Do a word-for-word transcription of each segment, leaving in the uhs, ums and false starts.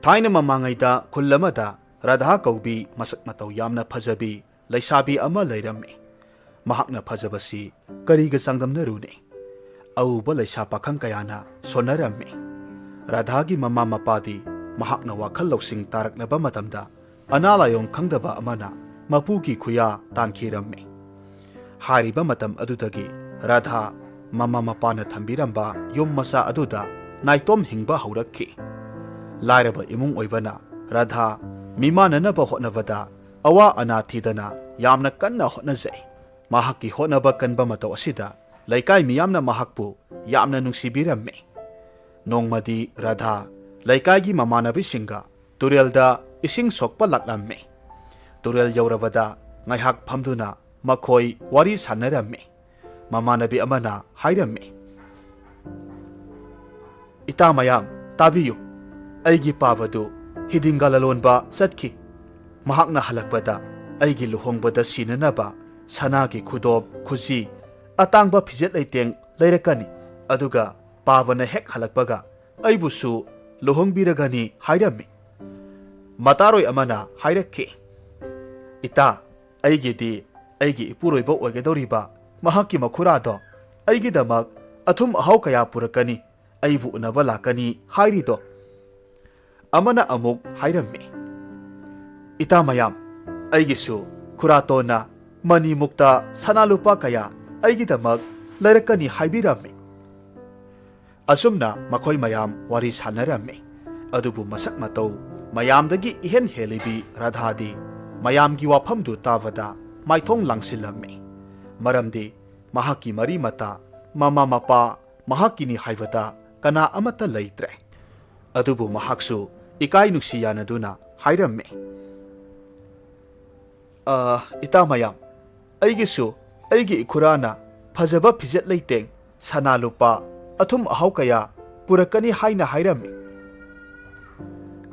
ꯊꯥꯏꯅ ꯃꯃꯥꯡꯉꯩꯗ ꯈꯨꯜ ꯑꯃꯗ ꯔꯥꯙꯥ ꯀꯧꯕꯤ ꯃꯁꯛ ꯃꯇꯧ ꯌꯥꯝꯅ ꯐꯖꯕꯤ ꯂꯩꯁꯥꯕꯤ ꯑꯃ ꯂꯩꯔꯝꯃꯤ꯫ ꯃꯍꯥꯛꯅ ꯐꯖꯕꯁꯤ ꯀꯔꯤꯒ ꯆꯥꯡꯗꯝꯅꯔꯨꯅꯤ? ꯑꯎꯕ ꯂꯩꯁꯥ ꯄꯥꯈꯪ ꯀꯌꯥꯅ ꯁꯣꯟꯅꯔꯝꯃꯤ꯫ ꯔꯥꯙꯥꯒꯤ ꯃꯃꯥ ꯃꯄꯥꯗꯤ ꯃꯍꯥꯛꯅ ꯋꯥꯈꯜ ꯂꯧꯁꯤꯡ ꯇꯥꯔꯛꯂꯕ ꯃꯇꯝꯗ ꯑꯅꯥ ꯂꯥꯏꯌꯣꯡ ꯈꯪꯗꯕ ꯑꯃꯅ ꯃꯄꯨꯒꯤ ꯈꯨꯌꯥ ꯇꯥꯟꯈꯤꯔꯝꯃꯤ꯫ ꯍꯥꯏꯔꯤꯕ ꯃꯇꯝ ꯑꯗꯨꯗꯒꯤ ꯔꯥꯙꯥ ꯃꯃꯥ ꯃꯄꯥꯅ ꯊꯝꯕꯤꯔꯝꯕ ꯌꯨꯝ ꯃꯆꯥ ꯑꯗꯨꯗ ꯅꯥꯏꯇꯣꯝ ꯍꯤꯡꯕ ꯍꯧꯔꯛꯈꯤ꯫ ꯂꯥꯏꯔꯕ ꯏꯃꯨꯡ ꯑꯣꯏꯕꯅ ꯔꯥꯙꯥ ꯃꯤꯃꯥꯟꯅꯅꯕ ꯍꯣꯠꯅꯕꯗ ꯑꯋꯥ ꯑꯅꯥ ꯊꯤꯗꯅ ꯌꯥꯝꯅ ꯀꯟꯅ ꯍꯣꯠꯅꯖꯩ꯫ ꯃꯍꯥꯛꯀꯤ ꯍꯣꯠꯅꯕ ꯀꯟꯕ ꯃꯇꯧ ꯑꯁꯤꯗ ꯂꯩꯀꯥꯏ ꯃꯤꯌꯥꯝꯅ ꯃꯍꯥꯛꯄꯨ ꯌꯥꯝꯅ ꯅꯨꯡꯁꯤꯕꯤꯔꯝꯃꯤ꯫ ꯅꯣꯡꯃꯗꯤ ꯔꯥꯙꯥ ꯂꯩꯀꯥꯏꯒꯤ ꯃꯃꯥꯟꯅꯕꯤꯁꯤꯡꯒ ꯇꯨꯔꯦꯜꯗ ꯏꯁꯤꯡ ꯁꯣꯛꯄ ꯂꯥꯛꯂꯝꯃꯤ꯫ ꯇꯨꯔꯦꯜ ꯌꯧꯔꯕꯗ ꯉꯥꯏꯍꯥꯛ ꯐꯝꯗꯨꯅ ꯃꯈꯣꯏ ꯋꯥꯔꯤ ꯁꯥꯟꯅꯔꯝꯃꯤ꯫ ꯃꯃꯥꯟꯅꯕꯤ ꯑꯃꯅ ꯍꯥꯏꯔꯝꯃꯤ, "ꯏꯇꯥ ꯃꯌꯥꯝ, ꯇꯥꯕꯤꯌꯨ, ꯑꯩꯒꯤ ꯄꯥꯕꯗꯨ ꯍꯤꯗꯤꯡꯒ ꯂꯂꯣꯟꯕ ꯆꯠꯈꯤ꯫ ꯃꯍꯥꯛꯅ ꯍꯜꯂꯛꯄꯗ ꯑꯩꯒꯤ ꯂꯨꯍꯣꯡꯕꯗ ꯁꯤꯅꯅꯕ ꯁꯅꯥꯒꯤ ꯈꯨꯗꯣꯞ, ꯈꯨꯖꯤ, ꯑꯇꯥꯡꯕ ꯐꯤꯖꯦꯠ ꯂꯩꯇꯦꯡ ꯂꯩꯔꯛꯀꯅꯤ, ꯑꯗꯨꯒ ꯄꯥꯕꯅ ꯍꯦꯛ ꯍꯜꯂꯛꯄꯒ ꯑꯩꯕꯨꯁꯨ ꯂꯨꯍꯣꯡꯕꯤꯔꯒꯅꯤ" ꯍꯥꯏꯔꯝꯃꯤ꯫ ꯃꯇꯥꯔꯣꯏ ꯑꯃꯅ ꯍꯥꯏꯔꯛꯈꯤ, "ꯏꯇꯥ, ꯑꯩꯒꯤꯗꯤ ꯑꯩꯒꯤ ꯏꯄꯨꯔꯣꯏꯕ ꯑꯣꯏꯒꯗꯧꯔꯤꯕ ꯃꯍꯥꯛꯀꯤ ꯃꯈꯨꯔꯥꯗꯣ ꯑꯩꯒꯤꯗꯃꯛ ꯑꯊꯨꯝ ꯑꯍꯥꯎ ꯀꯌꯥ ꯄꯨꯔꯛꯀꯅꯤ, ꯑꯩꯕꯨ ꯎꯅꯕ ꯂꯥꯛꯀꯅꯤ ꯍꯥꯏꯔꯤꯗꯣ"꯫ ꯑꯃꯅ ꯑꯃꯨꯛ ꯍꯥꯏꯔꯝꯃꯤ, "ꯏꯇꯥ ꯃꯌꯥꯝ, ꯑꯩꯒꯤꯁꯨ ꯈꯨꯔꯥꯇꯣꯟꯅ ꯃꯅꯤ ꯃꯨꯛꯇ ꯁꯅꯥ ꯂꯨꯄꯥ ꯀꯌꯥ ꯑꯩꯒꯤꯗꯃꯛ ꯂꯩꯔꯛꯀꯅꯤ ꯍꯥꯏꯕꯤꯔꯝꯃꯤ"꯫ ꯑꯁꯨꯝꯅ ꯃꯈꯣꯏ ꯃꯌꯥꯝ ꯋꯥꯔꯤ ꯁꯥꯟꯅꯔꯝꯃꯤ꯫ ꯑꯗꯨꯕꯨ ꯃꯁꯛ ꯃꯇꯧ ꯃꯌꯥꯝꯗꯒꯤ ꯏꯍꯦꯟ ꯍꯦꯜꯂꯤꯕꯤ ꯔꯥꯙꯥꯗꯤ ꯃꯌꯥꯝꯒꯤ ꯋꯥꯐꯝꯗꯨ ꯇꯥꯕꯗ ꯃꯥꯏꯊꯣꯡ ꯂꯥꯡꯁꯤꯜꯂꯝꯃꯤ꯫ ꯃꯔꯝꯗꯤ ꯃꯍꯥꯛꯀꯤ ꯃꯔꯤ ꯃꯇꯥ, ꯃꯃꯥ ꯃꯄꯥ ꯃꯍꯥꯛꯀꯤꯅꯤ ꯍꯥꯏꯕꯗ ꯀꯅꯥ ꯑꯃꯠꯇ ꯂꯩꯇ꯭ꯔꯦ꯫ ꯑꯗꯨꯕꯨ ꯃꯍꯥꯛꯁꯨ ꯏꯀꯥꯏ ꯅꯨꯡꯁꯤ ꯌꯥꯅꯗꯨꯅ ꯍꯥꯏꯔꯝꯃꯤ, "ꯑ, ꯏꯇꯥ ꯃꯌꯥꯝ, ꯑꯩꯒꯤꯁꯨ ꯑꯩꯒꯤ ꯏꯈꯨꯔꯥꯅ ꯐꯖꯕ ꯐꯤꯖꯦꯠ ꯂꯩꯇꯦꯡ, ꯁꯅꯥ ꯂꯨꯄꯥ, ꯑꯊꯨꯝ ꯑꯍꯥꯎ ꯀꯌꯥ ꯄꯨꯔꯛꯀꯅꯤ ꯍꯥꯏꯅ ꯍꯥꯏꯔꯝꯃꯤ"꯫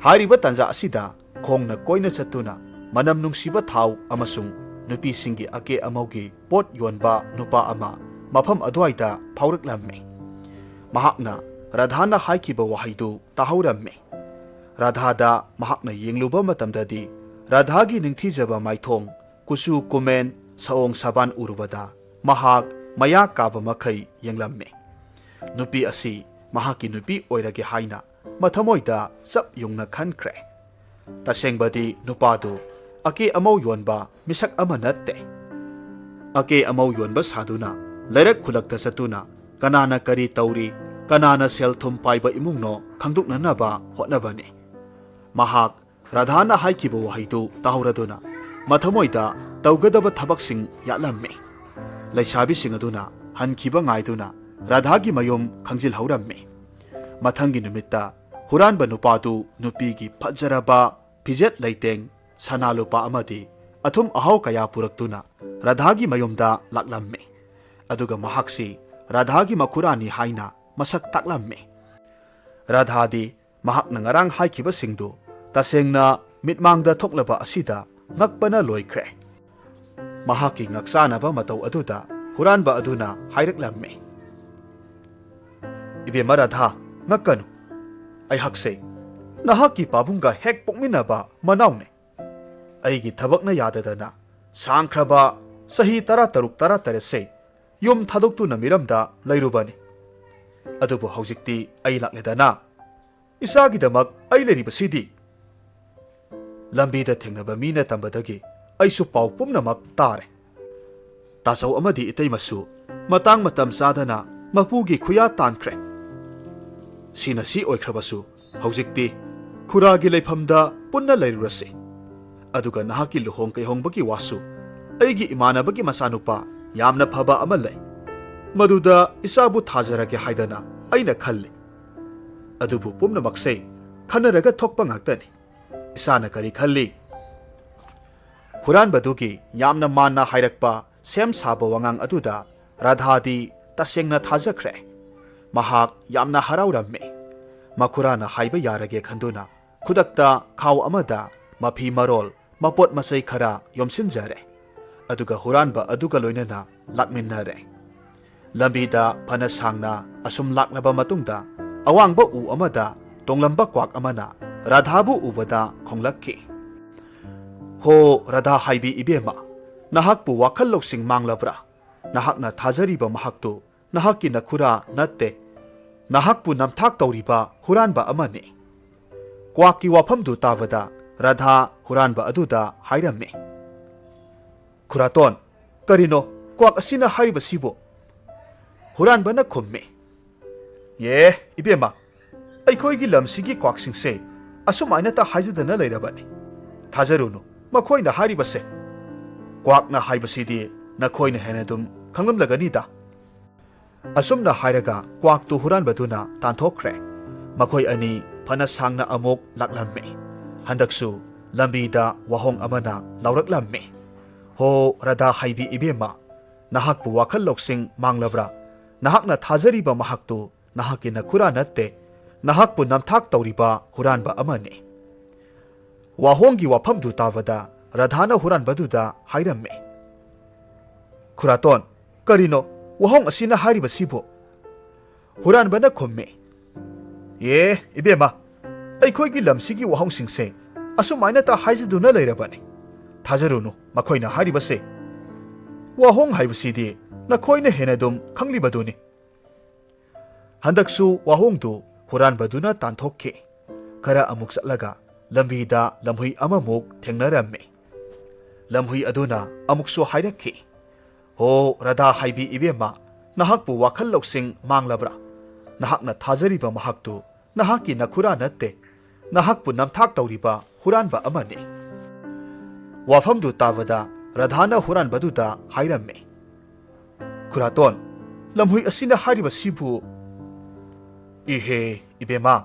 ꯍꯥꯏꯔꯤꯕ ꯇꯥꯟꯖꯥ ꯑꯁꯤꯗ ꯈꯣꯡꯅ ꯀꯣꯏꯅ ꯆꯠꯇꯨꯅ ꯃꯅꯝ ꯅꯨꯡꯁꯤꯕ ꯊꯥꯎ ꯑꯃꯁꯨꯡ ꯅꯨꯄꯤꯁꯤꯡꯒꯤ ꯑꯀꯦ ꯑꯃꯧꯒꯤ ꯄꯣꯠ ꯌꯣꯟꯕ ꯅꯨꯄꯥ ꯑꯃ ꯃꯐꯝ ꯑꯗꯨꯋꯥꯏꯗ ꯐꯥꯎꯔꯛꯂꯝꯃꯤ꯫ ꯃꯍꯥꯛꯅ ꯔꯥꯙꯥꯅ ꯍꯥꯏꯈꯤꯕ ꯋꯥꯍꯩꯗꯨ ꯇꯥꯍꯧꯔꯝꯃꯤ꯫ ꯔꯥꯙꯥꯗ ꯃꯍꯥꯛꯅ ꯌꯦꯡꯂꯨꯕ ꯃꯇꯝꯗꯗꯤ, ꯔꯥꯙꯥꯒꯤ ꯅꯤꯡꯊꯤꯖꯕ ꯃꯥꯏꯊꯣꯡ, ꯀꯨꯆꯨ ꯀꯨꯃꯦꯟ, ꯁꯑꯣꯡ ꯁꯥꯕꯥꯟ ꯎꯔꯨꯕꯗ ꯃꯍꯥꯛ ꯃꯌꯥ ꯀꯥꯕ ꯃꯈꯩ ꯌꯦꯡꯂꯝꯃꯤ꯫ ꯅꯨꯄꯤ ꯑꯁꯤ ꯃꯍꯥꯛꯀꯤ ꯅꯨꯄꯤ ꯑꯣꯏꯔꯒꯦ ꯍꯥꯏꯅ ꯃꯊꯃꯣꯏꯗ ꯆꯞ ꯌꯨꯡꯅ ꯈꯟꯈ꯭ꯔꯦ꯫ ꯇꯁꯦꯡꯕꯗꯤ ꯅꯨꯄꯥꯗꯨ ꯑꯀꯦ ꯑꯃꯧ ꯌꯣꯟꯕ ꯃꯤꯁꯛ ꯑꯃ ꯅꯠꯇꯦ꯫ ꯑꯀꯦ ꯑꯃꯧ ꯌꯣꯟꯕ ꯁꯥꯗꯨꯅ ꯂꯩꯔꯛ ꯈꯨꯜꯂꯛꯇ ꯆꯠꯇꯨꯅ ꯀꯅꯥꯅ ꯀꯔꯤ ꯇꯧꯔꯤ, ꯀꯅꯥꯅ ꯁꯦꯜ ꯊꯨꯝ ꯄꯥꯏꯕ ꯏꯃꯨꯡꯅꯣ ꯈꯪꯗꯣꯛꯅꯅꯕ ꯍꯣꯠꯅꯕꯅꯤ꯫ ꯃꯍꯥꯛ ꯔꯥꯙꯥꯅ ꯍꯥꯏꯈꯤꯕ ꯋꯥꯍꯩꯗꯨ ꯇꯥꯍꯧꯔꯗꯨꯅ ꯃꯊꯃꯣꯏꯗ ꯇꯧꯒꯗꯕ ꯊꯕꯛꯁꯤꯡ ꯌꯥꯠꯂꯝꯃꯤ꯫ ꯂꯩꯁꯥꯕꯤꯁꯤꯡ ꯑꯗꯨꯅ ꯍꯟꯈꯤꯕ ꯉꯥꯏꯗꯨꯅ ꯔꯥꯙꯥꯒꯤ ꯃꯌꯨꯝ ꯈꯪꯖꯤꯜꯍꯧꯔꯝꯃꯤ꯫ ꯃꯊꯪꯒꯤ ꯅꯨꯃꯤꯠꯇ ꯍꯨꯔꯥꯟꯕ ꯅꯨꯄꯥꯗꯨ ꯅꯨꯄꯤꯒꯤ ꯐꯖꯔꯕ ꯐꯤꯖꯦꯠ ꯂꯩꯇꯦꯡ, ꯁꯅꯥ ꯂꯨꯄꯥ ꯑꯃꯗꯤ ꯑꯊꯨꯝ ꯑꯍꯥꯎ ꯀꯌꯥ ꯄꯨꯔꯛꯇꯨꯅ ꯔꯥꯙꯥꯒꯤ ꯃꯌꯨꯝꯗ ꯂꯥꯛꯂꯝꯃꯤ꯫ ꯑꯗꯨꯒ ꯃꯍꯥꯛꯁꯤ ꯔꯥꯙꯥꯒꯤ ꯃꯈꯨꯔꯥꯅꯤ ꯍꯥꯏꯅ ꯃꯁꯛ ꯇꯥꯛꯂꯝꯃꯤ꯫ ꯔꯥꯙꯥꯗꯤ ꯃꯍꯥꯛꯅ ꯉꯔꯥꯡ ꯍꯥꯏꯈꯤꯕꯁꯤꯡꯗꯨ ꯇꯁꯦꯡꯅ ꯃꯤꯠꯃꯥꯡꯗ ꯊꯣꯛꯂꯕ ꯑꯁꯤꯗ ꯉꯛꯄꯅ ꯂꯣꯏꯈ꯭ꯔꯦ꯫ ꯃꯍꯥꯛꯀꯤ ꯉꯛꯆꯥꯅꯕ ꯃꯇꯧ ꯑꯗꯨꯗ ꯍꯨꯔꯥꯟꯕ ꯑꯗꯨꯅ ꯍꯥꯏꯔꯛꯂꯝꯃꯤ, "ꯏꯕꯦꯝꯃ ꯔꯥꯙꯥ, ꯉꯛꯀꯅꯨ꯫ ꯑꯩꯍꯥꯛꯁꯦ ꯅꯍꯥꯛꯀꯤ ꯄꯥꯕꯨꯡꯒ ꯍꯦꯛ ꯄꯣꯛꯃꯤꯟꯅꯕ ꯃꯅꯥꯎꯅꯦ꯫ ꯑꯩꯒꯤ ꯊꯕꯛꯅ ꯌꯥꯗꯗꯅ ꯁꯥꯡꯈ꯭ꯔꯕ ꯆꯍꯤ ꯇꯔꯥꯇꯔꯨꯛ ꯇꯔꯥꯇꯔꯦꯠꯁꯦ ꯌꯨꯝ ꯊꯥꯗꯣꯛꯇꯨꯅ ꯃꯤꯔꯝꯗ ꯂꯩꯔꯨꯕꯅꯤ꯫ ꯑꯗꯨꯕꯨ ꯍꯧꯖꯤꯛꯇꯤ ꯑꯩ ꯂꯥꯛꯂꯦꯗꯅ꯫ ꯏꯆꯥꯒꯤꯗꯃꯛ ꯑꯩ ꯂꯩꯔꯤꯕꯁꯤꯗꯤ"꯫ ꯂꯝꯕꯤꯗ ꯊꯦꯡꯅꯕ ꯃꯤꯅ ꯇꯝꯕꯗꯒꯤ ꯑꯩꯁꯨ ꯄꯥꯎ ꯄꯨꯝꯅꯃꯛ ꯇꯥꯔꯦ꯫ ꯇꯥꯆꯧ ꯑꯃꯗꯤ ꯏꯇꯩꯃꯁꯨ ꯃꯇꯥꯡ ꯃꯇꯝ ꯆꯥꯗꯅ ꯃꯄꯨꯒꯤ ꯈꯨꯌꯥ ꯇꯥꯟꯈ꯭ꯔꯦ꯫ ꯁꯤꯅ ꯁꯤ ꯑꯣꯏꯈ꯭ꯔꯕꯁꯨ, ꯍꯧꯖꯤꯛꯇꯤ ꯈꯨꯔꯥꯒꯤ ꯂꯩꯐꯝꯗ ꯄꯨꯟꯅ ꯂꯩꯔꯨꯔꯁꯤ꯫ ꯑꯗꯨꯒ ꯅꯍꯥꯛꯀꯤ ꯂꯨꯍꯣꯡ ꯀꯩꯍꯣꯡꯕꯒꯤ ꯋꯥꯁꯨ ꯑꯩꯒꯤ ꯏꯃꯥꯟꯅꯕꯒꯤ ꯃꯆꯥꯅꯨꯄꯥ ꯌꯥꯝꯅ ꯐꯕ ꯑꯃ ꯂꯩ꯫ ꯃꯗꯨꯗ ꯏꯆꯥꯕꯨ ꯊꯥꯖꯔꯒꯦ ꯍꯥꯏꯗꯅ ꯑꯩꯅ ꯈꯜꯂꯤ꯫ ꯑꯗꯨꯕꯨ ꯄꯨꯝꯅꯃꯛꯁꯦ ꯈꯟꯅꯔꯒ ꯊꯣꯛꯄ ꯉꯥꯛꯇꯅꯤ꯫ ꯏꯁꯥꯅ ꯀꯔꯤ ꯈꯜꯂꯤ? ꯍꯨꯔꯥꯟꯕꯗꯨꯒꯤ ꯌꯥꯝꯅ ꯃꯥꯟꯅ ꯍꯥꯏꯔꯛꯄ ꯁꯦꯝ ꯁꯥꯕ ꯋꯥꯉꯥꯡ ꯑꯗꯨꯗ ꯔꯥꯙꯥꯗꯤ ꯇꯁꯦꯡꯅ ꯊꯥꯖꯈ꯭ꯔꯦ꯫ ꯃꯍꯥꯛ ꯌꯥꯝꯅ ꯍꯔꯥꯎꯔꯝꯃꯤ꯫ ꯃꯈꯨꯔꯥꯅ ꯍꯥꯏꯕ ꯌꯥꯔꯒꯦ ꯈꯟꯗꯨꯅ ꯈꯨꯗꯛꯇ ꯈꯥꯎ ꯑꯃꯗ ꯃꯐꯤ ꯃꯔꯣꯜ, ꯃꯄꯣꯠ ꯃꯆꯩ ꯈꯔ ꯌꯣꯝꯁꯤꯟꯖꯔꯦ꯫ ꯑꯗꯨꯒ ꯍꯨꯔꯥꯟꯕ ꯑꯗꯨꯒ ꯂꯣꯏꯅꯅ ꯂꯥꯛꯃꯤꯟꯅꯔꯦ꯫ ꯂꯝꯕꯤꯗ ꯐꯅ ꯁꯥꯡꯅ ꯑꯁꯨꯝ ꯂꯥꯛꯂꯕ ꯃꯇꯨꯡꯗ, ꯑꯋꯥꯡꯕ ꯎ ꯑꯃꯗ ꯇꯣꯡꯂꯝꯕ ꯀ꯭ꯋꯥꯛ ꯑꯃꯅ ꯔꯥꯙꯥꯕꯨ ꯎꯕꯗ ꯈꯣꯡꯂꯛꯈꯤ꯫ "ꯍꯣ, ꯔꯥꯙꯥ ꯍꯥꯏꯕꯤ ꯏꯕꯦꯝꯃ, ꯅꯍꯥꯛꯄꯨ ꯋꯥꯈꯜ ꯂꯧꯁꯤꯡ ꯃꯥꯡꯂꯕ꯭ꯔꯥ? ꯅꯍꯥꯛꯅ ꯊꯥꯖꯔꯤꯕ ꯃꯍꯥꯛꯇꯨ ꯅꯍꯥꯛꯀꯤ ꯅꯈꯨꯔꯥ ꯅꯠꯇꯦ꯫ ꯅꯍꯥꯛꯄꯨ ꯅꯝꯊꯥꯛ ꯇꯧꯔꯤꯕ ꯍꯨꯔꯥꯟꯕ ꯑꯃꯅꯤ꯫" ꯀ꯭ꯋꯥꯛꯀꯤ ꯋꯥꯐꯝꯗꯨ ꯇꯥꯕꯗ ꯔꯥꯙꯥ ꯍꯨꯔꯥꯟꯕ ꯑꯗꯨꯗ ꯍꯥꯏꯔꯝꯃꯤ, "ꯈꯨꯔꯥꯇꯣꯟ, ꯀꯔꯤꯅꯣ ꯀ꯭ꯋꯥꯛ ꯑꯁꯤꯅ ꯍꯥꯏꯔꯤꯕꯁꯤꯕꯨ?" ꯍꯨꯔꯥꯟꯕꯅ ꯈꯨꯝꯃꯤ, "ꯑꯦ, ꯏꯕꯦꯝꯃ, ꯑꯩꯈꯣꯏꯒꯤ ꯂꯝꯁꯤꯒꯤ ꯀ꯭ꯋꯥꯛꯁꯤꯡꯁꯦ ꯑꯁꯨꯃꯥꯏꯅꯇ ꯍꯥꯏꯖꯗꯨꯅ ꯂꯩꯔꯕꯅꯤ꯫ ꯊꯥꯖꯔꯨꯅꯨ ꯃꯈꯣꯏꯅ ꯍꯥꯏꯔꯤꯕꯁꯦ꯫ ꯀ꯭ꯋꯥꯛꯅ ꯍꯥꯏꯕꯁꯤꯗꯤ ꯅꯈꯣꯏꯅ ꯍꯦꯟꯅ ꯑꯗꯨꯝ ꯈꯪꯂꯝꯂꯒꯅꯤꯗ꯫" ꯑꯁꯨꯝꯅ ꯍꯥꯏꯔꯒ ꯀ꯭ꯋꯥꯛꯇꯨ ꯍꯨꯔꯥꯟꯕꯗꯨꯅ ꯇꯥꯟꯊꯣꯛꯈ꯭ꯔꯦ꯫ ꯃꯈꯣꯏ ꯑꯅꯤ ꯐꯅ ꯁꯥꯡꯅ ꯑꯃꯨꯛ ꯂꯥꯛꯂꯝꯃꯤ꯫ ꯍꯟꯗꯛꯁꯨ ꯂꯝꯕꯤꯗ ꯋꯥꯍꯣꯡ ꯑꯃꯅ ꯂꯥꯎꯔꯛꯂꯝꯃꯤ, "ꯍꯣ, ꯔꯥꯙꯥ ꯍꯥꯏꯕꯤ ꯏꯕꯦꯝꯃ, ꯅꯍꯥꯛꯄꯨ ꯋꯥꯈꯜ ꯂꯧꯁꯤꯡ ꯃꯥꯡꯂꯕ꯭ꯔꯥ? ꯅꯍꯥꯛꯅ ꯊꯥꯖꯔꯤꯕ ꯃꯍꯥꯛꯇꯨ ꯅꯍꯥꯛꯀꯤ ꯅꯈꯨꯔꯥ ꯅꯠꯇꯦ, ꯅꯍꯥꯛꯄꯨ ꯅꯝꯊꯥꯛ ꯇꯧꯔꯤꯕ ꯍꯨꯔꯥꯟꯕ ꯑꯃꯅꯤ꯫" ꯋꯥꯍꯣꯡꯒꯤ ꯋꯥꯐꯝꯗꯨ ꯇꯥꯕꯗ ꯔꯥꯙꯥꯅ ꯍꯨꯔꯥꯟꯕꯗꯨꯗ ꯍꯥꯏꯔꯝꯃꯤ, "ꯈꯨꯔꯥꯇꯣꯟ, ꯀꯔꯤꯅꯣ ꯋꯥꯍꯣꯡ ꯑꯁꯤꯅ ꯍꯥꯏꯔꯤꯕꯁꯤꯕꯨ?" ꯍꯨꯔꯥꯟꯕꯅ ꯈꯨꯝꯃꯤ, "ꯑꯦ, ꯏꯕꯦꯝꯃ, ꯑꯩꯈꯣꯏꯒꯤ ꯂꯝꯁꯤꯒꯤ ꯋꯥꯍꯣꯡꯁꯤꯡꯁꯦ ꯑꯁꯨꯃꯥꯏꯅꯇ ꯍꯥꯏꯖꯗꯨꯅ ꯂꯩꯔꯕꯅꯤ꯫ ꯊꯥꯖꯔꯨꯅꯨ ꯃꯈꯣꯏꯅ ꯍꯥꯏꯔꯤꯕꯁꯦ꯫ ꯋꯥꯍꯣꯡ ꯍꯥꯏꯕꯁꯤꯗꯤ ꯅꯈꯣꯏꯅ ꯍꯦꯟꯅ ꯑꯗꯨꯝ ꯈꯪꯂꯤꯕꯗꯨꯅꯤ꯫" ꯍꯟꯗꯛꯁꯨ ꯋꯥꯍꯣꯡꯗꯨ ꯍꯨꯔꯥꯟꯕꯗꯨꯅ ꯇꯥꯟꯊꯣꯛꯈꯤ꯫ ꯈꯔ ꯑꯃꯨꯛ ꯆꯠꯂꯒ ꯂꯝꯕꯤꯗ ꯂꯝꯍꯨꯏ ꯑꯃꯃꯨꯛ ꯊꯦꯡꯅꯔꯝꯃꯤ꯫ ꯂꯝꯍꯨꯏ ꯑꯗꯨꯅ ꯑꯃꯨꯛꯁꯨ ꯍꯥꯏꯔꯛꯈꯤ, "ꯍꯣ, ꯔꯥꯙꯥ ꯍꯥꯏꯕꯤ ꯏꯕꯦꯝꯃ, ꯅꯍꯥꯛꯄꯨ ꯋꯥꯈꯜ ꯂꯧꯁꯤꯡ ꯃꯥꯡꯂꯕ꯭ꯔꯥ? ꯅꯍꯥꯛꯅ ꯊꯥꯖꯔꯤꯕ ꯃꯍꯥꯛꯇꯨ ꯅꯍꯥꯛꯀꯤ ꯅꯈꯨꯔꯥ ꯅꯠꯇꯦ, ꯅꯍꯥꯛꯄꯨ ꯅꯝꯊꯥꯛ ꯇꯧꯔꯤꯕ ꯍꯨꯔꯥꯟꯕ ꯑꯃꯅꯤ꯫" ꯋꯥꯐꯝꯗꯨ ꯇꯥꯕꯗ ꯔꯥꯙꯥꯅ ꯍꯨꯔꯥꯟꯕꯗꯨꯗ ꯍꯥꯏꯔꯝꯃꯤ, "ꯈꯨꯔꯥꯇꯣꯟ, ꯂꯝꯍꯨꯏ ꯑꯁꯤꯅ ꯍꯥꯏꯔꯤꯕꯁꯤꯕꯨ?" "ꯏꯍꯦ, ꯏꯕꯦꯝꯃ,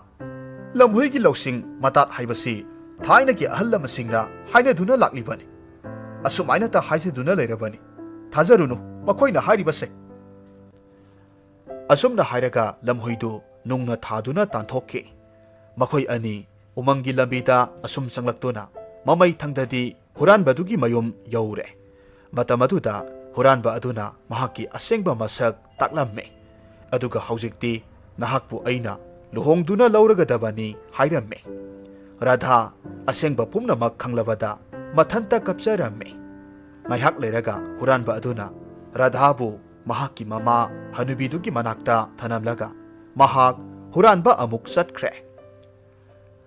ꯂꯝꯍꯨꯏꯒꯤ ꯂꯧꯁꯤꯡ ꯃꯇꯥꯠ ꯍꯥꯏꯕꯁꯤ ꯊꯥꯏꯅꯒꯤ ꯑꯍꯜ ꯂꯃꯟꯁꯤꯡꯅ ꯍꯥꯏꯅꯗꯨꯅ ꯂꯥꯛꯂꯤꯕꯅꯤ꯫ ꯑꯁꯨꯃꯥꯏꯅꯇ ꯍꯥꯏꯖꯗꯨꯅ ꯂꯩꯔꯕꯅꯤ꯫ ꯊꯥꯖꯔꯨꯅꯨ ꯃꯈꯣꯏꯅ ꯍꯥꯏꯔꯤꯕꯁꯦ꯫" ꯑꯁꯨꯝꯅ ꯍꯥꯏꯔꯒ ꯂꯝꯍꯨꯏꯗꯨ ꯅꯨꯡꯅ ꯊꯥꯗꯨꯅ ꯇꯥꯟꯊꯣꯛꯈꯤ꯫ ꯃꯈꯣꯏ ꯑꯅꯤ ꯎꯃꯪꯒꯤ ꯂꯝꯕꯤꯗ ꯑꯁꯨꯝ ꯆꯪꯂꯛꯇꯨꯅ ꯃꯃꯩ ꯊꯪꯗꯗꯤ ꯍꯨꯔꯥꯟꯕꯗꯨꯒꯤ ꯃꯌꯨꯝ ꯌꯧꯔꯦ꯫ ꯃꯇꯝ ꯑꯗꯨꯗ ꯍꯨꯔꯥꯟꯕ ꯑꯗꯨꯅ ꯃꯍꯥꯛꯀꯤ ꯑꯁꯦꯡꯕ ꯃꯁꯛ ꯇꯥꯛꯂꯝꯃꯦ꯫ ꯑꯗꯨꯒ ꯍꯧꯖꯤꯛꯇꯤ ꯅꯍꯥꯛꯄꯨ ꯑꯩꯅ ꯂꯨꯍꯣꯡꯗꯨꯅ ꯂꯧꯔꯒꯗꯕꯅꯤ ꯍꯥꯏꯔꯝꯃꯦ꯫ ꯔꯥꯙꯥ ꯑꯁꯦꯡꯕ ꯄꯨꯝꯅꯃꯛ ꯈꯪꯂꯕꯗ ꯃꯊꯟꯇ ꯀꯞꯆꯔꯝꯃꯤ꯫ ꯉꯥꯏꯍꯥꯛ ꯂꯩꯔꯒ ꯍꯨꯔꯥꯟꯕ ꯑꯗꯨꯅ ꯔꯥꯙꯥꯕꯨ ꯃꯍꯥꯛꯀꯤ ꯃꯃꯥ ꯍꯅꯨꯕꯤꯗꯨꯒꯤ ꯃꯅꯥꯛꯇ ꯊꯅꯝꯂꯒ ꯃꯍꯥꯛ ꯍꯨꯔꯥꯟꯕ ꯑꯃꯨꯛ ꯆꯠꯈ꯭ꯔꯦ꯫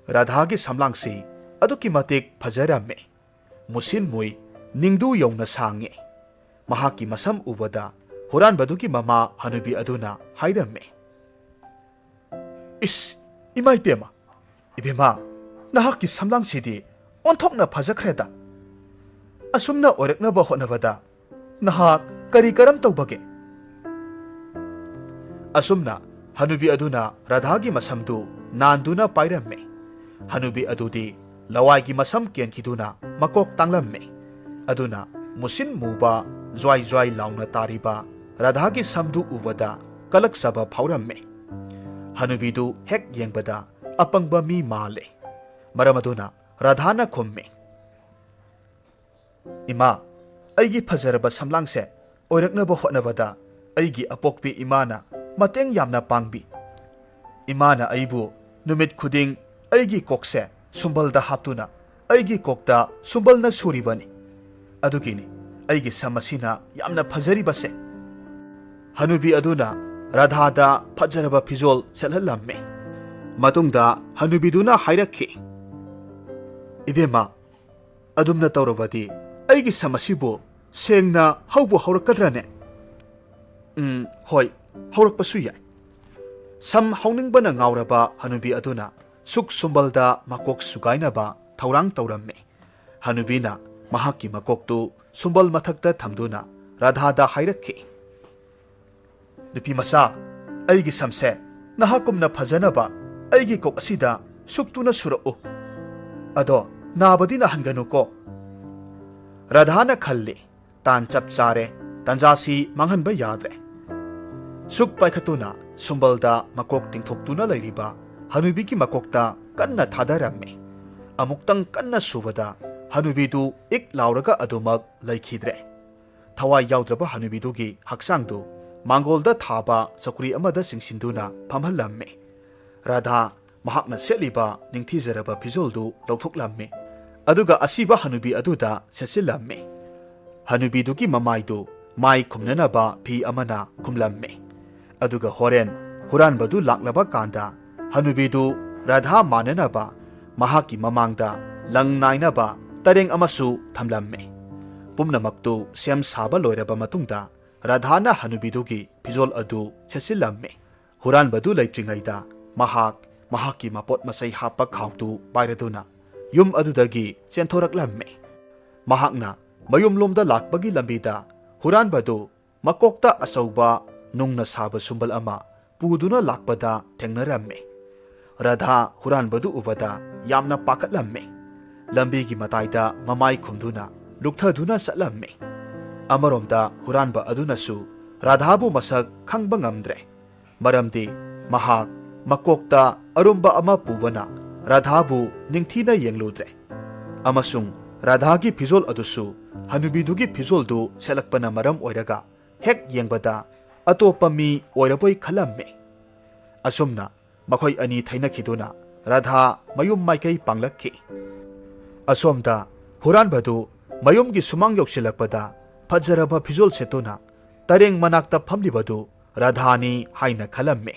ꯔꯥꯙꯥꯒꯤ ꯁꯝꯂꯥꯡꯁꯤ ꯑꯗꯨꯛꯀꯤ ꯃꯇꯤꯛ ꯐꯖꯔꯝꯃꯤ꯫ ꯃꯨꯁꯤꯟ ꯃꯨꯏ, ꯅꯤꯡꯗꯨ ꯌꯧꯅ ꯁꯥꯡꯉꯤ꯫ ꯃꯍꯥꯛꯀꯤ ꯃꯁꯝ ꯎꯕꯗ ꯍꯨꯔꯥꯟꯕꯗꯨꯒꯤ ꯃꯃꯥ ꯍꯅꯨꯕꯤ ꯑꯗꯨꯅ ꯍꯥꯏꯔꯝꯃꯤ, "ꯏꯁ, ꯏꯃꯥ ꯏꯕꯦꯝꯃ, ꯏꯕꯦꯝꯃ, ꯅꯍꯥꯛꯀꯤ ꯁꯝꯂꯥꯡꯁꯤꯗꯤ ꯑꯣꯟꯊꯣꯛꯅ ꯐꯖꯈ꯭ꯔꯦꯗ꯫ ꯑꯁꯨꯝꯅ ꯑꯣꯏꯔꯛꯅꯕ ꯍꯣꯠꯅꯕꯗ ꯅꯍꯥꯛ ꯀꯔꯤ ꯀꯔꯝ ꯇꯧꯕꯒꯦ?" ꯑꯁꯨꯝꯅ ꯍꯅꯨꯕꯤ ꯑꯗꯨꯅ ꯔꯥꯙꯥꯒꯤ ꯃꯁꯝꯗꯨ ꯅꯥꯟꯗꯨꯅ ꯄꯥꯏꯔꯝꯃꯤ꯫ ꯍꯅꯨꯕꯤ ꯑꯗꯨꯗꯤ ꯂꯋꯥꯏꯒꯤ ꯃꯁꯝ ꯀꯦꯟꯈꯤꯗꯨꯅ ꯃꯀꯣꯛ ꯇꯥꯡꯂꯝꯃꯤ꯫ ꯑꯗꯨꯅ ꯃꯨꯁꯤꯟ ꯃꯨꯕ, ꯖ꯭ꯋꯥꯏ ꯖ꯭ꯋꯥꯏ ꯂꯥꯎꯅ ꯇꯥꯔꯤꯕ ꯔꯥꯙꯥꯒꯤ ꯁꯝꯗꯨ ꯎꯕꯗ ꯀꯂꯛꯆꯕ ꯐꯥꯎꯔꯝꯃꯤ꯫ ꯍꯅꯨꯕꯤꯗꯨ ꯍꯦꯛ ꯌꯦꯡꯕꯗ ꯑꯄꯪꯕ ꯃꯤ ꯃꯥꯜꯂꯦ꯫ ꯃꯔꯝ ꯑꯗꯨꯅ ꯔꯥꯙꯥꯅ ꯈꯨꯝꯃꯤ, "ꯏꯃꯥ, ꯑꯩꯒꯤ ꯐꯖꯔꯕ ꯁꯝꯂꯥꯡꯁꯦ ꯑꯣꯏꯔꯛꯅꯕ ꯍꯣꯠꯅꯕꯗ ꯑꯩꯒꯤ ꯑꯄꯣꯛꯄꯤ ꯏꯃꯥꯅ ꯃꯇꯦꯡ ꯌꯥꯝꯅ ꯄꯥꯡꯕꯤ꯫ ꯏꯃꯥꯅ ꯑꯩꯕꯨ ꯅꯨꯃꯤꯠ ꯈꯨꯗꯤꯡ ꯑꯩꯒꯤ ꯀꯣꯛꯁꯦ ꯁꯨꯝꯕꯜꯗ ꯍꯥꯞꯇꯨꯅ ꯑꯩꯒꯤ ꯀꯣꯛꯇ ꯁꯨꯝꯕꯜꯅ ꯁꯨꯔꯤꯕꯅꯤ꯫ ꯑꯗꯨꯒꯤꯅꯤ ꯑꯩꯒꯤ ꯁꯝ ꯑꯁꯤꯅ ꯌꯥꯝꯅ ꯐꯖꯔꯤꯕꯁꯦ꯫" ꯍꯅꯨꯕꯤ ꯑꯗꯨꯅ ꯔꯥꯙꯥꯗ ꯐꯖꯔꯕ ꯐꯤꯖꯣꯜ ꯁꯦꯠꯍꯜꯂꯝꯃꯤ꯫ ꯃꯇꯨꯡꯗ ꯍꯅꯨꯕꯤꯗꯨꯅ ꯍꯥꯏꯔꯛꯈꯤ, "ꯏꯕꯦꯝꯃ, ꯑꯗꯨꯝꯅ ꯇꯧꯔꯕꯗꯤ ꯑꯩꯒꯤ ꯁꯝ ꯑꯁꯤꯕꯨ ꯁꯦꯡꯅ ꯍꯧꯕꯨ ꯍꯧꯔꯛꯀꯗ꯭ꯔꯅꯦ?" "ꯎꯝ, ꯍꯣꯏ, ꯍꯧꯔꯛꯄꯁꯨ ꯌꯥꯏ꯫" ꯁꯝ ꯍꯧꯅꯤꯡꯕꯅ ꯉꯥꯎꯔꯕ ꯍꯅꯨꯕꯤ ꯑꯗꯨꯅ ꯁꯨꯛ ꯁꯨꯝꯕꯜꯗ ꯃꯀꯣꯛ ꯁꯨꯒꯥꯏꯅꯕ ꯊꯧꯔꯥꯡ ꯇꯧꯔꯝꯃꯤ꯫ ꯍꯅꯨꯕꯤꯅ ꯃꯍꯥꯛꯀꯤ ꯃꯀꯣꯛꯇꯨ ꯁꯨꯝꯕꯜ ꯃꯊꯛꯇ ꯊꯝꯗꯨꯅ ꯔꯥꯙꯥꯗ ꯍꯥꯏꯔꯛꯈꯤ, "ꯅꯨꯄꯤ ꯃꯆꯥ, ꯑꯩꯒꯤ ꯁꯝꯁꯦ ꯅꯍꯥꯛꯀꯨꯝꯅ ꯐꯖꯅꯕ ꯑꯩꯒꯤ ꯀꯣꯛ ꯑꯁꯤꯗ ꯁꯨꯛꯇꯨꯅ ꯁꯨꯔꯛꯎ꯫ ꯑꯗꯣ ꯅꯥꯕꯗꯤ ꯅꯥꯍꯟꯒꯅꯨꯀꯣ꯫" ꯔꯥꯙꯥꯅ ꯈꯜꯂꯤ, "ꯇꯥꯟ ꯆꯞ ꯆꯥꯔꯦ, ꯇꯥꯟꯖꯥꯁꯤ ꯃꯥꯡꯍꯟꯕ ꯌꯥꯗ꯭ꯔꯦ꯫" ꯁꯨꯛ ꯄꯥꯏꯈꯠꯇꯨꯅ ꯁꯨꯝꯕꯜꯗ ꯃꯀꯣꯛ ꯇꯤꯡꯊꯣꯛꯇꯨꯅ ꯂꯩꯔꯤꯕ ꯍꯅꯨꯕꯤꯒꯤ ꯃꯀꯣꯛꯇ ꯀꯟꯅ ꯊꯥꯗꯔꯝꯃꯤ꯫ ꯑꯃꯨꯛꯇꯪ ꯀꯟꯅ ꯁꯨꯕꯗ ꯍꯅꯨꯕꯤꯗꯨ ꯏꯛ ꯂꯥꯎꯔꯒ ꯑꯗꯨꯃꯛ ꯂꯩꯈꯤꯗ꯭ꯔꯦ꯫ ꯊꯋꯥꯏ ꯌꯥꯎꯗ꯭ꯔꯕ ꯍꯅꯨꯕꯤꯗꯨꯒꯤ ꯍꯛꯆꯥꯡꯗꯨ ꯃꯥꯡꯒꯣꯜꯗ ꯊꯥꯕ ꯆꯧꯀ꯭ꯔꯤ ꯑꯃꯗ ꯆꯤꯡꯁꯤꯟꯗꯨꯅ ꯐꯝꯍꯜꯂꯝꯃꯤ꯫ ꯔꯥꯙꯥ ꯃꯍꯥꯛꯅ ꯁꯦꯠꯂꯤꯕ ꯅꯤꯡꯊꯤꯖꯔꯕ ꯐꯤꯖꯣꯜꯗꯨ ꯂꯧꯊꯣꯛꯂꯝꯃꯤ꯫ ꯑꯗꯨꯒ ꯑꯁꯤꯕ ꯍꯅꯨꯕꯤ ꯑꯗꯨꯗ ꯁꯦꯠꯆꯤꯜꯂꯝꯃꯤ꯫ ꯍꯅꯨꯕꯤꯗꯨꯒꯤ ꯃꯃꯥꯏꯗꯨ ꯃꯥꯏ ꯈꯨꯝꯅꯅꯕ ꯐꯤ ꯑꯃꯅ ꯈꯨꯝꯂꯝꯃꯤ꯫ ꯑꯗꯨꯒ ꯍꯣꯔꯦꯟ ꯍꯨꯔꯥꯟꯕꯗꯨ ꯂꯥꯛꯂꯕ ꯀꯥꯟꯗ ꯍꯅꯨꯕꯤꯗꯨ ꯔꯥꯙꯥ ꯃꯥꯟꯅꯅꯕ ꯃꯍꯥꯛꯀꯤ ꯃꯃꯥꯡꯗ ꯂꯪ ꯅꯥꯏꯅꯕ ꯇꯔꯦꯡ ꯑꯃꯁꯨ ꯊꯝꯂꯝꯃꯤ꯫ ꯄꯨꯝꯅꯃꯛꯇꯨ ꯁꯦꯝ ꯁꯥꯕ ꯂꯣꯏꯔꯕ ꯃꯇꯨꯡꯗ ꯔꯥꯙꯥꯅ ꯍꯅꯨꯕꯤꯗꯨꯒꯤ ꯐꯤꯖꯣꯜ ꯑꯗꯨ ꯁꯦꯠꯆꯤꯜꯂꯝꯃꯤ꯫ ꯍꯨꯔꯥꯟꯕꯗꯨ ꯂꯩꯇ꯭ꯔꯤꯉꯩꯗ ꯃꯍꯥꯛ ꯃꯍꯥꯛꯀꯤ ꯃꯄꯣꯠ ꯃꯆꯩ ꯍꯥꯞꯄ ꯈꯥꯎꯗꯨ ꯄꯥꯏꯔꯗꯨꯅ ꯌꯨꯝ ꯑꯗꯨꯗꯒꯤ ꯆꯦꯟꯊꯣꯔꯛꯂꯝꯃꯤ꯫ ꯃꯍꯥꯛꯅ ꯃꯌꯨꯝꯂꯣꯝꯗ ꯂꯥꯛꯄꯒꯤ ꯂꯝꯕꯤꯗ ꯍꯨꯔꯥꯟꯕꯗꯨ ꯃꯀꯣꯛꯇ ꯑꯆꯧꯕ ꯅꯨꯡꯅ ꯁꯥꯕ ꯁꯨꯝꯕꯜ ꯑꯃ ꯄꯨꯗꯨꯅ ꯂꯥꯛꯄꯗ ꯊꯦꯡꯅꯔꯝꯃꯤ꯫ ꯔꯥꯙꯥ ꯍꯨꯔꯥꯟꯕꯗꯨ ꯎꯕꯗ ꯌꯥꯝꯅ ꯄꯥꯈꯠꯂꯝꯃꯤ꯫ ꯂꯝꯕꯤꯒꯤ ꯃꯇꯥꯏꯗ ꯃꯃꯥꯏ ꯈꯨꯝꯗꯨꯅ ꯂꯨꯞꯊꯗꯨꯅ ꯆꯠꯂꯝꯃꯤ꯫ ꯑꯃꯔꯣꯝꯗ ꯍꯨꯔꯥꯟꯕ ꯑꯗꯨꯅꯁꯨ ꯔꯥꯙꯥꯕꯨ ꯃꯁꯛ ꯈꯪꯕ ꯉꯝꯗ꯭ꯔꯦ꯫ ꯃꯔꯝꯗꯤ ꯃꯍꯥꯛ ꯃꯀꯣꯛꯇ ꯑꯔꯨꯝꯕ ꯑꯃ ꯄꯨꯕꯅ ꯔꯥꯙꯥꯕꯨ ꯅꯤꯡꯊꯤꯅ ꯌꯦꯡꯂꯨꯗ꯭ꯔꯦ꯫ ꯑꯃꯁꯨꯡ ꯔꯥꯙꯥꯒꯤ ꯐꯤꯖꯣꯜ ꯑꯗꯨꯁꯨ ꯍꯅꯨꯕꯤꯗꯨꯒꯤ ꯐꯤꯖꯣꯜꯗꯨ ꯁꯦꯠꯂꯛꯄꯅ ꯃꯔꯝ ꯑꯣꯏꯔꯒ ꯍꯦꯛ ꯌꯦꯡꯕꯗ ꯑꯇꯣꯞꯄ ꯃꯤ ꯑꯣꯏꯔꯕꯣꯏ ꯈꯜꯂꯝꯃꯤ꯫ ꯑꯁꯨꯝꯅ ꯃꯈꯣꯏ ꯑꯅꯤ ꯊꯩꯅꯈꯤꯗꯨꯅ ꯔꯥꯙꯥ ꯃꯌꯨꯝ ꯃꯥꯏꯀꯩ ꯄꯥꯡꯂꯛꯈꯤ꯫ ꯑꯁꯣꯝꯗ ꯍꯨꯔꯥꯟꯕꯗꯨ ꯃꯌꯨꯝꯒꯤ ꯁꯨꯃꯥꯡ ꯌꯧꯁꯤꯜꯂꯛꯄꯗ ꯐꯖꯔꯕ ꯐꯤꯖꯣꯜ ꯁꯦꯠꯇꯨꯅ ꯇꯔꯦꯡ ꯃꯅꯥꯛꯇ ꯐꯝꯂꯤꯕꯗꯨ ꯔꯥꯙꯥꯅꯤ ꯍꯥꯏꯅ ꯈꯜꯂꯝꯃꯤ꯫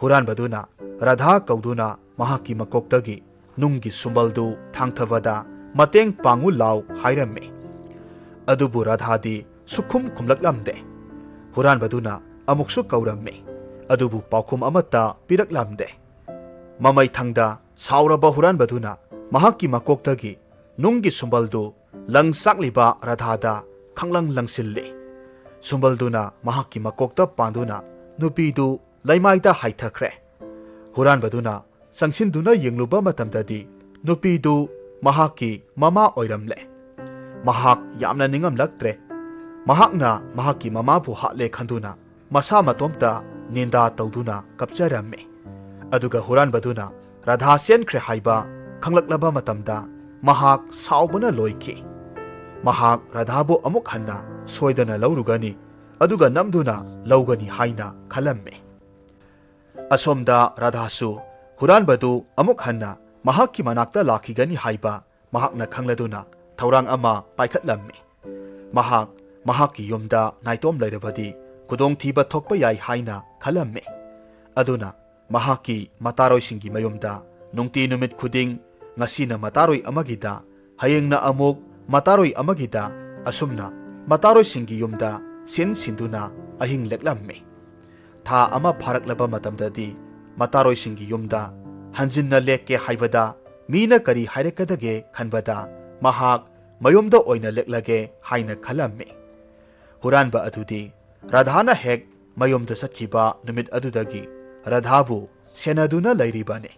ꯍꯨꯔꯥꯟꯕꯗꯨꯅ ꯔꯥꯙꯥ ꯀꯧꯗꯨꯅ ꯃꯍꯥꯛꯀꯤ ꯃꯀꯣꯛꯇꯒꯤ ꯅꯨꯡꯒꯤ ꯁꯨꯝꯕꯜꯗꯨ ꯊꯥꯡꯊꯕꯗ ꯃꯇꯦꯡ ꯄꯥꯡꯉꯨ ꯂꯥꯎ ꯍꯥꯏꯔꯝꯃꯤ꯫ ꯑꯗꯨꯕꯨ ꯔꯥꯙꯥꯗꯤ ꯁꯨꯛꯈꯨꯝ ꯈꯨꯝꯂꯛꯂꯝꯗꯦ꯫ ꯍꯨꯔꯥꯟꯕꯗꯨꯅ ꯑꯃꯨꯛꯁꯨ ꯀꯧꯔꯝꯃꯤ꯫ ꯑꯗꯨꯕꯨ ꯄꯥꯎꯈꯨꯝ ꯑꯃꯠꯇ ꯄꯤꯔꯛꯂꯝꯗꯦ꯫ ꯃꯃꯩꯊꯪꯗ ꯁꯥꯎꯔꯕ ꯍꯨꯔꯥꯟꯕꯗꯨꯅ ꯃꯍꯥꯛꯀꯤ ꯃꯀꯣꯛꯇꯒꯤ ꯅꯨꯡꯒꯤ ꯁꯨꯝꯕꯜꯗꯨ ꯂꯪ ꯆꯥꯛꯂꯤꯕ ꯔꯥꯙꯥꯗ ꯈꯪꯂꯪ ꯂꯪꯁꯤꯜꯂꯤ꯫ ꯁꯨꯝꯕꯜꯗꯨꯅ ꯃꯍꯥꯛꯀꯤ ꯃꯀꯣꯛꯇ ꯄꯥꯟꯗꯨꯅ ꯅꯨꯄꯤꯗꯨ ꯂꯩꯃꯥꯏꯗ ꯍꯥꯏꯊꯈ꯭ꯔꯦ꯫ ꯍꯨꯔꯥꯟꯕꯗꯨꯅ ꯆꯪꯁꯤꯟꯗꯨꯅ ꯌꯦꯡꯂꯨꯕ ꯃꯇꯝꯗꯗꯤ ꯅꯨꯄꯤꯗꯨ ꯃꯍꯥꯛꯀꯤ ꯃꯃꯥ ꯑꯣꯏꯔꯝꯂꯦ꯫ ꯃꯍꯥꯛ ꯌꯥꯝꯅ ꯅꯤꯡꯉꯝꯂꯛꯇ꯭ꯔꯦ꯫ ꯃꯍꯥꯛꯅ ꯃꯍꯥꯛꯀꯤ ꯃꯃꯥꯕꯨ ꯍꯥꯠꯂꯦ ꯈꯟꯗꯨꯅ ꯃꯁꯥ ꯃꯇꯣꯝꯇ ꯅꯤꯟꯗꯥ ꯇꯧꯗꯨꯅ ꯀꯞꯆꯔꯝꯃꯤ꯫ ꯑꯗꯨꯒ ꯍꯨꯔꯥꯟꯕꯗꯨꯅ ꯔꯥꯙꯥ ꯆꯦꯟꯈ꯭ꯔꯦ ꯍꯥꯏꯕ ꯈꯪꯂꯛꯂꯕ ꯃꯇꯝꯗ ꯃꯍꯥꯛ ꯁꯥꯎꯕꯅ ꯂꯣꯏꯈꯤ꯫ ꯃꯍꯥꯛ ꯔꯥꯙꯥꯕꯨ ꯑꯃꯨꯛ ꯍꯟꯅ ꯁꯣꯏꯗꯅ ꯂꯧꯔꯨꯒꯅꯤ, ꯑꯗꯨꯒ ꯅꯝꯗꯨꯅ ꯂꯧꯒꯅꯤ ꯍꯥꯏꯅ ꯈꯜꯂꯝꯃꯤ꯫ ꯑꯁꯣꯝꯗ ꯔꯥꯙꯥꯁꯨ ꯍꯨꯔꯥꯟꯕꯗꯨ ꯑꯃꯨꯛ ꯍꯟꯅ ꯃꯍꯥꯛꯀꯤ ꯃꯅꯥꯛꯇ ꯂꯥꯛꯈꯤꯒꯅꯤ ꯍꯥꯏꯕ ꯃꯍꯥꯛꯅ ꯈꯪꯂꯗꯨꯅ ꯊꯧꯔꯥꯡ ꯑꯃ ꯄꯥꯏꯈꯠꯂꯝꯃꯤ꯫ ꯃꯍꯥꯛ ꯃꯍꯥꯛꯀꯤ ꯌꯨꯝꯗ ꯅꯥꯏꯇꯣꯝ ꯂꯩꯔꯕꯗꯤ ꯈꯨꯗꯣꯡꯊꯤꯕ ꯊꯣꯛꯄ ꯌꯥꯏ ꯍꯥꯏꯅ ꯈꯜꯂꯝꯃꯤ꯫ ꯑꯗꯨꯅ ꯃꯍꯥꯛꯀꯤ ꯃꯇꯥꯔꯣꯏꯁꯤꯡꯒꯤ ꯃꯌꯨꯝꯗ ꯅꯨꯡꯇꯤ ꯅꯨꯃꯤꯠ ꯈꯨꯗꯤꯡ, ꯉꯁꯤꯅ ꯃꯇꯥꯔꯣꯏ ꯑꯃꯒꯤꯗ, ꯍꯌꯦꯡꯅ ꯑꯃꯨꯛ ꯃꯇꯥꯔꯣꯏ ꯑꯃꯒꯤꯗ, ꯑꯁꯨꯝꯅ ꯃꯇꯥꯔꯣꯏꯁꯤꯡꯒꯤ ꯌꯨꯝꯗ ꯁꯤꯟ ꯁꯤꯟꯗꯨꯅ ꯑꯍꯤꯡ ꯂꯦꯛꯂꯝꯃꯤ꯫ ꯊꯥ ꯑꯃ ꯐꯥꯔꯛꯂꯕ ꯃꯇꯝꯗꯗꯤ ꯃꯇꯥꯔꯣꯏꯁꯤꯡꯒꯤ ꯌꯨꯝꯗ ꯍꯟꯖꯤꯟꯅ ꯂꯦꯛꯀꯦ ꯍꯥꯏꯕꯗ ꯃꯤꯅ ꯀꯔꯤ ꯍꯥꯏꯔꯛꯀꯗꯒꯦ ꯈꯟꯕꯗ ꯃꯍꯥꯛ ꯃꯌꯨꯝꯗ ꯑꯣꯏꯅ ꯂꯦꯛꯂꯒꯦ ꯍꯥꯏꯅ ꯈꯜꯂꯝꯃꯤ꯫ ꯍꯨꯔꯥꯟꯕ ꯑꯗꯨꯗꯤ ꯔꯥꯙꯥꯅ ꯍꯦꯛ ꯃꯌꯨꯝꯗ ꯆꯠꯈꯤꯕ ꯅꯨꯃꯤꯠ ꯑꯗꯨꯗꯒꯤ ꯔꯥꯙꯥꯕꯨ ꯁꯦꯟꯅꯗꯨꯅ ꯂꯩꯔꯤꯕꯅꯤ꯫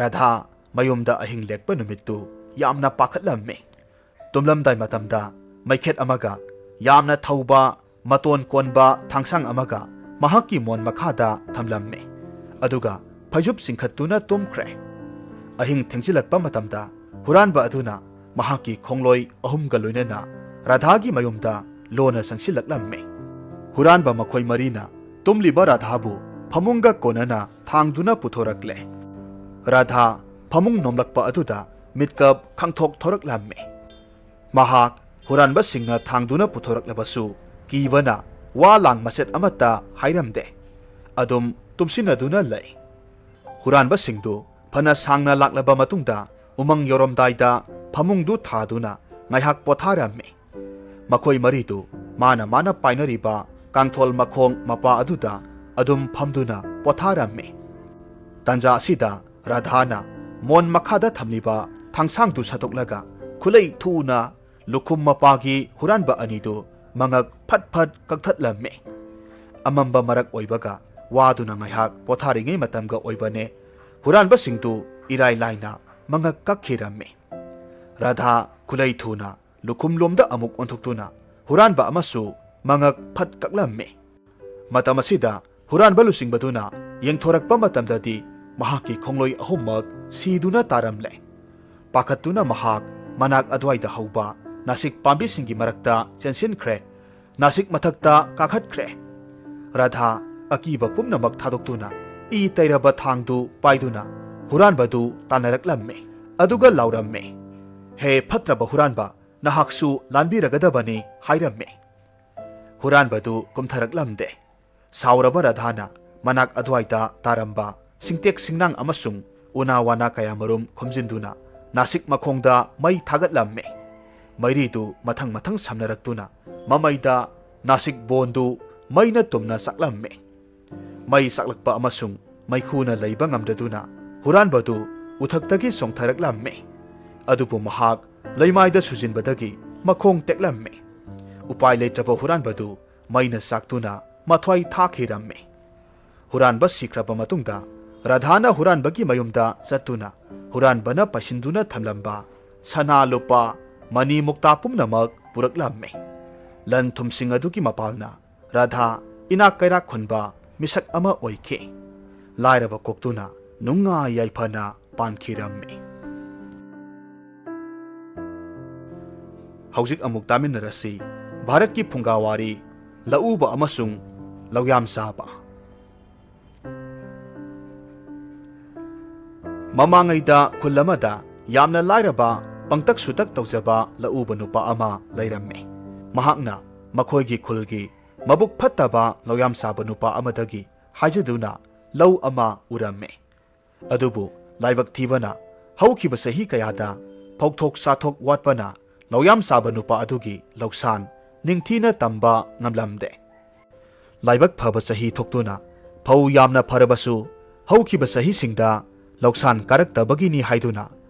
ꯔꯥꯙꯥ ꯃꯌꯨꯝꯗ ꯑꯍꯤꯡ ꯂꯦꯛꯄ ꯅꯨꯃꯤꯠꯇꯨ ꯌꯥꯝꯅ ꯄꯥꯈꯠꯂꯝꯃꯤ꯫ ꯇꯨꯝꯂꯝꯗꯥꯏ ꯃꯇꯝꯗ ꯃꯩꯈꯦꯠ ꯑꯃꯒ ꯌꯥꯝꯅ ꯊꯧꯕ ꯃꯇꯣꯟ ꯀꯣꯟꯕ ꯊꯥꯡꯁꯥꯡ ꯑꯃꯒ ꯃꯍꯥꯛꯀꯤ ꯃꯣꯟ ꯃꯈꯥꯗ ꯊꯝꯂꯝꯃꯤ꯫ ꯑꯗꯨꯒ ꯐꯩꯖꯨꯞ ꯆꯤꯡꯈꯠꯇꯨꯅ ꯇꯨꯝꯈ꯭ꯔꯦ꯫ ꯑꯍꯤꯡ ꯊꯦꯡꯖꯤꯜꯂꯛꯄ ꯃꯇꯝꯗ ꯍꯨꯔꯥꯟꯕ ꯑꯗꯨꯅ ꯃꯍꯥꯛꯀꯤ ꯈꯣꯡꯂꯣꯏ ꯑꯍꯨꯝꯒ ꯂꯣꯏꯅꯅ ꯔꯥꯙꯥꯒꯤ ꯃꯌꯨꯝꯗ ꯂꯣꯟꯅ ꯆꯪꯁꯤꯜꯂꯛꯂꯝꯃꯤ꯫ ꯍꯨꯔꯥꯟꯕ ꯃꯈꯣꯏ ꯃꯔꯤꯅ ꯇꯨꯝꯂꯤꯕ ꯔꯥꯙꯥꯕꯨ ꯐꯃꯨꯡꯒ ꯀꯣꯟꯅꯅ ꯊꯥꯡꯗꯨꯅ ꯄꯨꯊꯣꯔꯛꯂꯦ꯫ ꯔꯥꯙꯥ ꯐꯃꯨꯡ ꯅꯣꯝꯂꯛꯄ ꯑꯗꯨꯗ ꯃꯤꯠꯀꯞ ꯈꯪꯊꯣꯛ ꯊꯣꯔꯛꯂꯝꯃꯤ꯫ ꯃꯍꯥꯛ ꯍꯨꯔꯥꯟꯕꯁꯤꯡꯅ ꯊꯥꯡꯗꯨꯅ ꯄꯨꯊꯣꯔꯛꯂꯕꯁꯨ ꯀꯤꯕꯅ ꯋꯥ ꯂꯥꯡ ꯃꯆꯦꯠ ꯑꯃꯠꯇ ꯍꯥꯏꯔꯝꯗꯦ꯫ ꯑꯗꯨꯝ ꯇꯨꯝꯁꯤꯟꯅꯗꯨꯅ ꯂꯩ꯫ ꯍꯨꯔꯥꯟꯕꯁꯤꯡꯗꯨ ꯐꯅ ꯁꯥꯡꯅ ꯂꯥꯛꯂꯕ ꯃꯇꯨꯡꯗ ꯎꯃꯪ ꯌꯧꯔꯝꯗꯥꯏꯗ ꯐꯃꯨꯡꯗꯨ ꯊꯥꯗꯨꯅ ꯉꯥꯏꯍꯥꯛ ꯄꯣꯊꯥꯔꯝꯃꯤ꯫ ꯃꯈꯣꯏ ꯃꯔꯤꯗꯨ ꯃꯥꯅ ꯃꯥꯅ ꯄꯥꯏꯅꯔꯤꯕ ꯀꯥꯡꯊꯣꯜ ꯃꯈꯣꯡ ꯃꯄꯥ ꯑꯗꯨꯗ ꯑꯗꯨꯝ ꯐꯝꯗꯨꯅ ꯄꯣꯊꯥꯔꯝꯃꯤ꯫ ꯇꯥꯟꯖꯥ ꯑꯁꯤꯗ ꯔꯥꯙꯥꯅ ꯃꯣꯟ ꯃꯈꯥꯗ ꯊꯝꯂꯤꯕ ꯊꯥꯡꯁꯥꯡꯗꯨ ꯁꯠꯇꯣꯛꯂꯒ ꯈꯨꯂꯩ ꯊꯨꯅ ꯂꯨꯈꯨꯝ ꯃꯄꯥꯒꯤ ꯍꯨꯔꯥꯟꯕ ꯑꯅꯤꯗꯨ ꯃꯉꯛ ꯐꯠ ꯐꯠ ꯀꯛꯊꯠꯂꯝꯃꯤ꯫ ꯑꯃꯝꯕ ꯃꯔꯛ ꯑꯣꯏꯕꯒ ꯋꯥꯗꯨꯅ ꯉꯥꯏꯍꯥꯛ ꯄꯣꯊꯥꯔꯤꯉꯩ ꯃꯇꯝꯒ ꯑꯣꯏꯕꯅꯦ꯫ ꯍꯨꯔꯥꯟꯕꯁꯤꯡꯗꯨ ꯏꯔꯥꯏ ꯂꯥꯏꯅ ꯃꯉꯛ ꯀꯛꯈꯤꯔꯝꯃꯤ꯫ ꯔꯥꯙꯥ ꯈꯨꯂꯩ ꯊꯨꯅ ꯂꯨꯈꯨꯝꯂꯣꯝꯗ ꯑꯃꯨꯛ ꯑꯣꯟꯊꯣꯛꯇꯨꯅ ꯍꯨꯔꯥꯟꯕ ꯑꯃꯁꯨ ꯃꯉꯛ ꯐꯠ ꯀꯛꯂꯝꯃꯤ꯫ ꯃꯇꯝ ꯑꯁꯤꯗ ꯍꯨꯔꯥꯟꯕ ꯂꯨꯆꯤꯡꯕꯗꯨꯅ ꯌꯦꯡꯊꯣꯔꯛꯄ ꯃꯇꯝꯗꯗꯤ ꯃꯍꯥꯛꯀꯤ ꯈꯣꯡꯂꯣꯏ ꯑꯍꯨꯝꯃꯛ ꯁꯤꯗꯨꯅ ꯇꯥꯔꯝꯂꯦ꯫ ꯄꯥꯈꯠꯇꯨꯅ ꯃꯍꯥꯛ ꯃꯅꯥꯛ ꯑꯗꯨꯋꯥꯏꯗ ꯍꯧꯕ ꯅꯥꯁꯤꯛ ꯄꯥꯝꯕꯤꯁꯤꯡꯒꯤ ꯃꯔꯛꯇ ꯆꯦꯟꯁꯤꯟꯈ꯭ꯔꯦ꯫ ꯅꯥꯁꯤꯛ ꯃꯊꯛꯇ ꯀꯥꯈꯠꯈ꯭ꯔꯦ꯫ ꯔꯥꯙꯥ ꯑꯀꯤꯕ ꯄꯨꯝꯅꯃꯛ ꯊꯥꯗꯣꯛꯇꯨꯅ ꯏ ꯇꯩꯔꯕ ꯊꯥꯡꯗꯨ ꯄꯥꯏꯗꯨꯅ ꯍꯨꯔꯥꯟꯕꯗꯨ ꯇꯥꯟꯅꯔꯛꯂꯝꯃꯤ꯫ ꯑꯗꯨꯒ ꯂꯥꯎꯔꯝꯃꯤ, "ꯍꯦ ꯐꯠꯇ꯭ꯔꯕ ꯍꯨꯔꯥꯟꯕ, ꯅꯍꯥꯛꯁꯨ ꯂꯥꯟꯕꯤꯔꯒꯗꯕꯅꯤ" ꯍꯥꯏꯔꯝꯃꯤ꯫ ꯍꯨꯔꯥꯟꯕꯗꯨ ꯀꯨꯝꯊꯔꯛꯂꯝꯗꯦ꯫ ꯁꯥꯎꯔꯕ ꯔꯥꯙꯥꯅ ꯃꯅꯥꯛ ꯑꯗꯨꯋꯥꯏꯗ ꯇꯥꯔꯝꯕ ꯁꯤꯡꯇꯦꯛ ꯁꯤꯡꯅꯥꯡ ꯑꯃꯁꯨꯡ ꯎꯅꯥ ꯋꯥꯅꯥ ꯀꯌꯥꯃꯔꯨꯝ ꯈꯣꯝꯖꯤꯟꯗꯨꯅ ꯅꯥꯁꯤꯛ ꯃꯈꯣꯡꯗ ꯃꯩ ꯊꯥꯒꯠꯂꯝꯃꯤ꯫ ꯃꯩꯔꯤꯗꯨ ꯃꯊꯪ ꯃꯊꯪ ꯁꯝꯅꯔꯛꯇꯨꯅ ꯃꯃꯩꯗ ꯅꯥꯁꯤꯛ ꯕꯣꯟꯗꯨ ꯃꯩꯅ ꯇꯨꯝꯅ ꯆꯥꯛꯂꯝꯃꯤ꯫ ꯃꯩ ꯆꯥꯛꯂꯛꯄ ꯑꯃꯁꯨꯡ ꯃꯩꯈꯨꯅ ꯂꯩꯕ ꯉꯝꯗꯗꯨꯅ ꯍꯨꯔꯥꯟꯕꯗꯨ ꯎꯊꯛꯇꯒꯤ ꯆꯣꯡꯊꯔꯛꯂꯝꯃꯤ꯫ ꯑꯗꯨꯕꯨ ꯃꯍꯥꯛ ꯂꯩꯃꯥꯏꯗ ꯁꯨꯖꯤꯟꯕꯗꯒꯤ ꯃꯈꯣꯡ ꯇꯦꯛꯂꯝꯃꯤ꯫ ꯎꯄꯥꯏ ꯂꯩꯇ꯭ꯔꯕ ꯍꯨꯔꯥꯟꯕꯗꯨ ꯃꯩꯅ ꯆꯥꯛꯇꯨꯅ ꯃꯊ꯭ꯋꯥꯏ ꯊꯥꯈꯤꯔꯝꯃꯤ꯫ ꯍꯨꯔꯥꯟꯕ ꯁꯤꯈ꯭ꯔꯕ ꯃꯇꯨꯡꯗ ꯔꯥꯙꯥꯅ ꯍꯨꯔꯥꯟꯕꯒꯤ ꯃꯌꯨꯝꯗ ꯆꯠꯇꯨꯅ ꯍꯨꯔꯥꯟꯕꯅ ꯄꯩꯁꯤꯟꯗꯨꯅ ꯊꯝꯂꯝꯕ ꯁꯅꯥ ꯂꯨꯄꯥ, ꯃꯅꯤ ꯃꯨꯛꯇꯥ ꯄꯨꯝꯅꯃꯛ ꯄꯨꯔꯛꯂꯝꯃꯤ꯫ ꯂꯟ ꯊꯨꯝꯁꯤꯡ ꯑꯗꯨꯒꯤ ꯃꯄꯥꯜꯅ ꯔꯥꯙꯥ ꯏꯅꯥꯛ ꯀꯩꯔꯥꯛ ꯈꯨꯟꯕ ꯃꯤꯁꯛ ꯑꯃ ꯑꯣꯏꯈꯤ꯫ ꯂꯥꯏꯔꯕ ꯀꯣꯛꯇꯨꯅ ꯅꯨꯡꯉꯥꯏ ꯌꯥꯏꯐꯅ ꯄꯥꯟꯈꯤꯔꯝꯃꯤ꯫ ꯍꯧꯖꯤꯛ ꯑꯃꯨꯛ ꯇꯥꯃꯤꯟꯅꯔꯁꯤ ꯚꯥꯔꯠꯀꯤ ꯐꯨꯡꯒꯥꯋꯥꯔꯤ ꯂꯧꯎꯕ ꯑꯃꯁꯨꯡ ꯂꯧꯌꯥꯝ ꯆꯥꯕ꯫ ꯃꯃꯥꯡꯉꯩꯗ ꯈꯨꯜ ꯑꯃꯗ ꯌꯥꯝꯅ ꯂꯥꯏꯔꯕ, ꯄꯪꯇꯛ ꯁꯨꯇꯛ ꯇꯧꯖꯕ ꯂꯧꯎꯕ ꯅꯨꯄꯥ ꯑꯃ ꯂꯩꯔꯝꯃꯤ꯫ ꯃꯍꯥꯛꯅ ꯃꯈꯣꯏꯒꯤ ꯈꯨꯜꯒꯤ ꯃꯕꯨꯛ ꯐꯠꯇꯕ ꯂꯧꯌꯥꯝ ꯆꯥꯕ ꯅꯨꯄꯥ ꯑꯃꯗꯒꯤ ꯍꯥꯏꯖꯗꯨꯅ ꯂꯧ ꯑꯃ ꯎꯔꯝꯃꯤ꯫ ꯑꯗꯨꯕꯨ ꯂꯥꯏꯕꯛ ꯊꯤꯕꯅ ꯍꯧꯈꯤꯕ ꯆꯍꯤ ꯀꯌꯥꯗ ꯐꯧꯊꯣꯛ ꯆꯥꯊꯣꯛ ꯋꯥꯠꯄꯅ ꯂꯧꯌꯥꯝ ꯆꯥꯕ ꯅꯨꯄꯥ ꯑꯗꯨꯒꯤ ꯂꯧꯁꯥꯟ ꯅꯤꯡꯊꯤꯅ ꯇꯝꯕ ꯉꯝꯂꯝꯗꯦ꯫ ꯂꯥꯏꯕꯛ ꯐꯕ ꯆꯍꯤ ꯊꯣꯛꯇꯨꯅ ꯐꯧ ꯌꯥꯝꯅ ꯐꯔꯕꯁꯨ ꯍꯧꯈꯤꯕ ꯆꯍꯤꯁꯤꯡꯗ ꯂꯧꯁꯥꯟ ꯀꯥꯔꯛꯇꯕꯒꯤꯅꯤ ꯍꯥꯏꯗꯨꯅ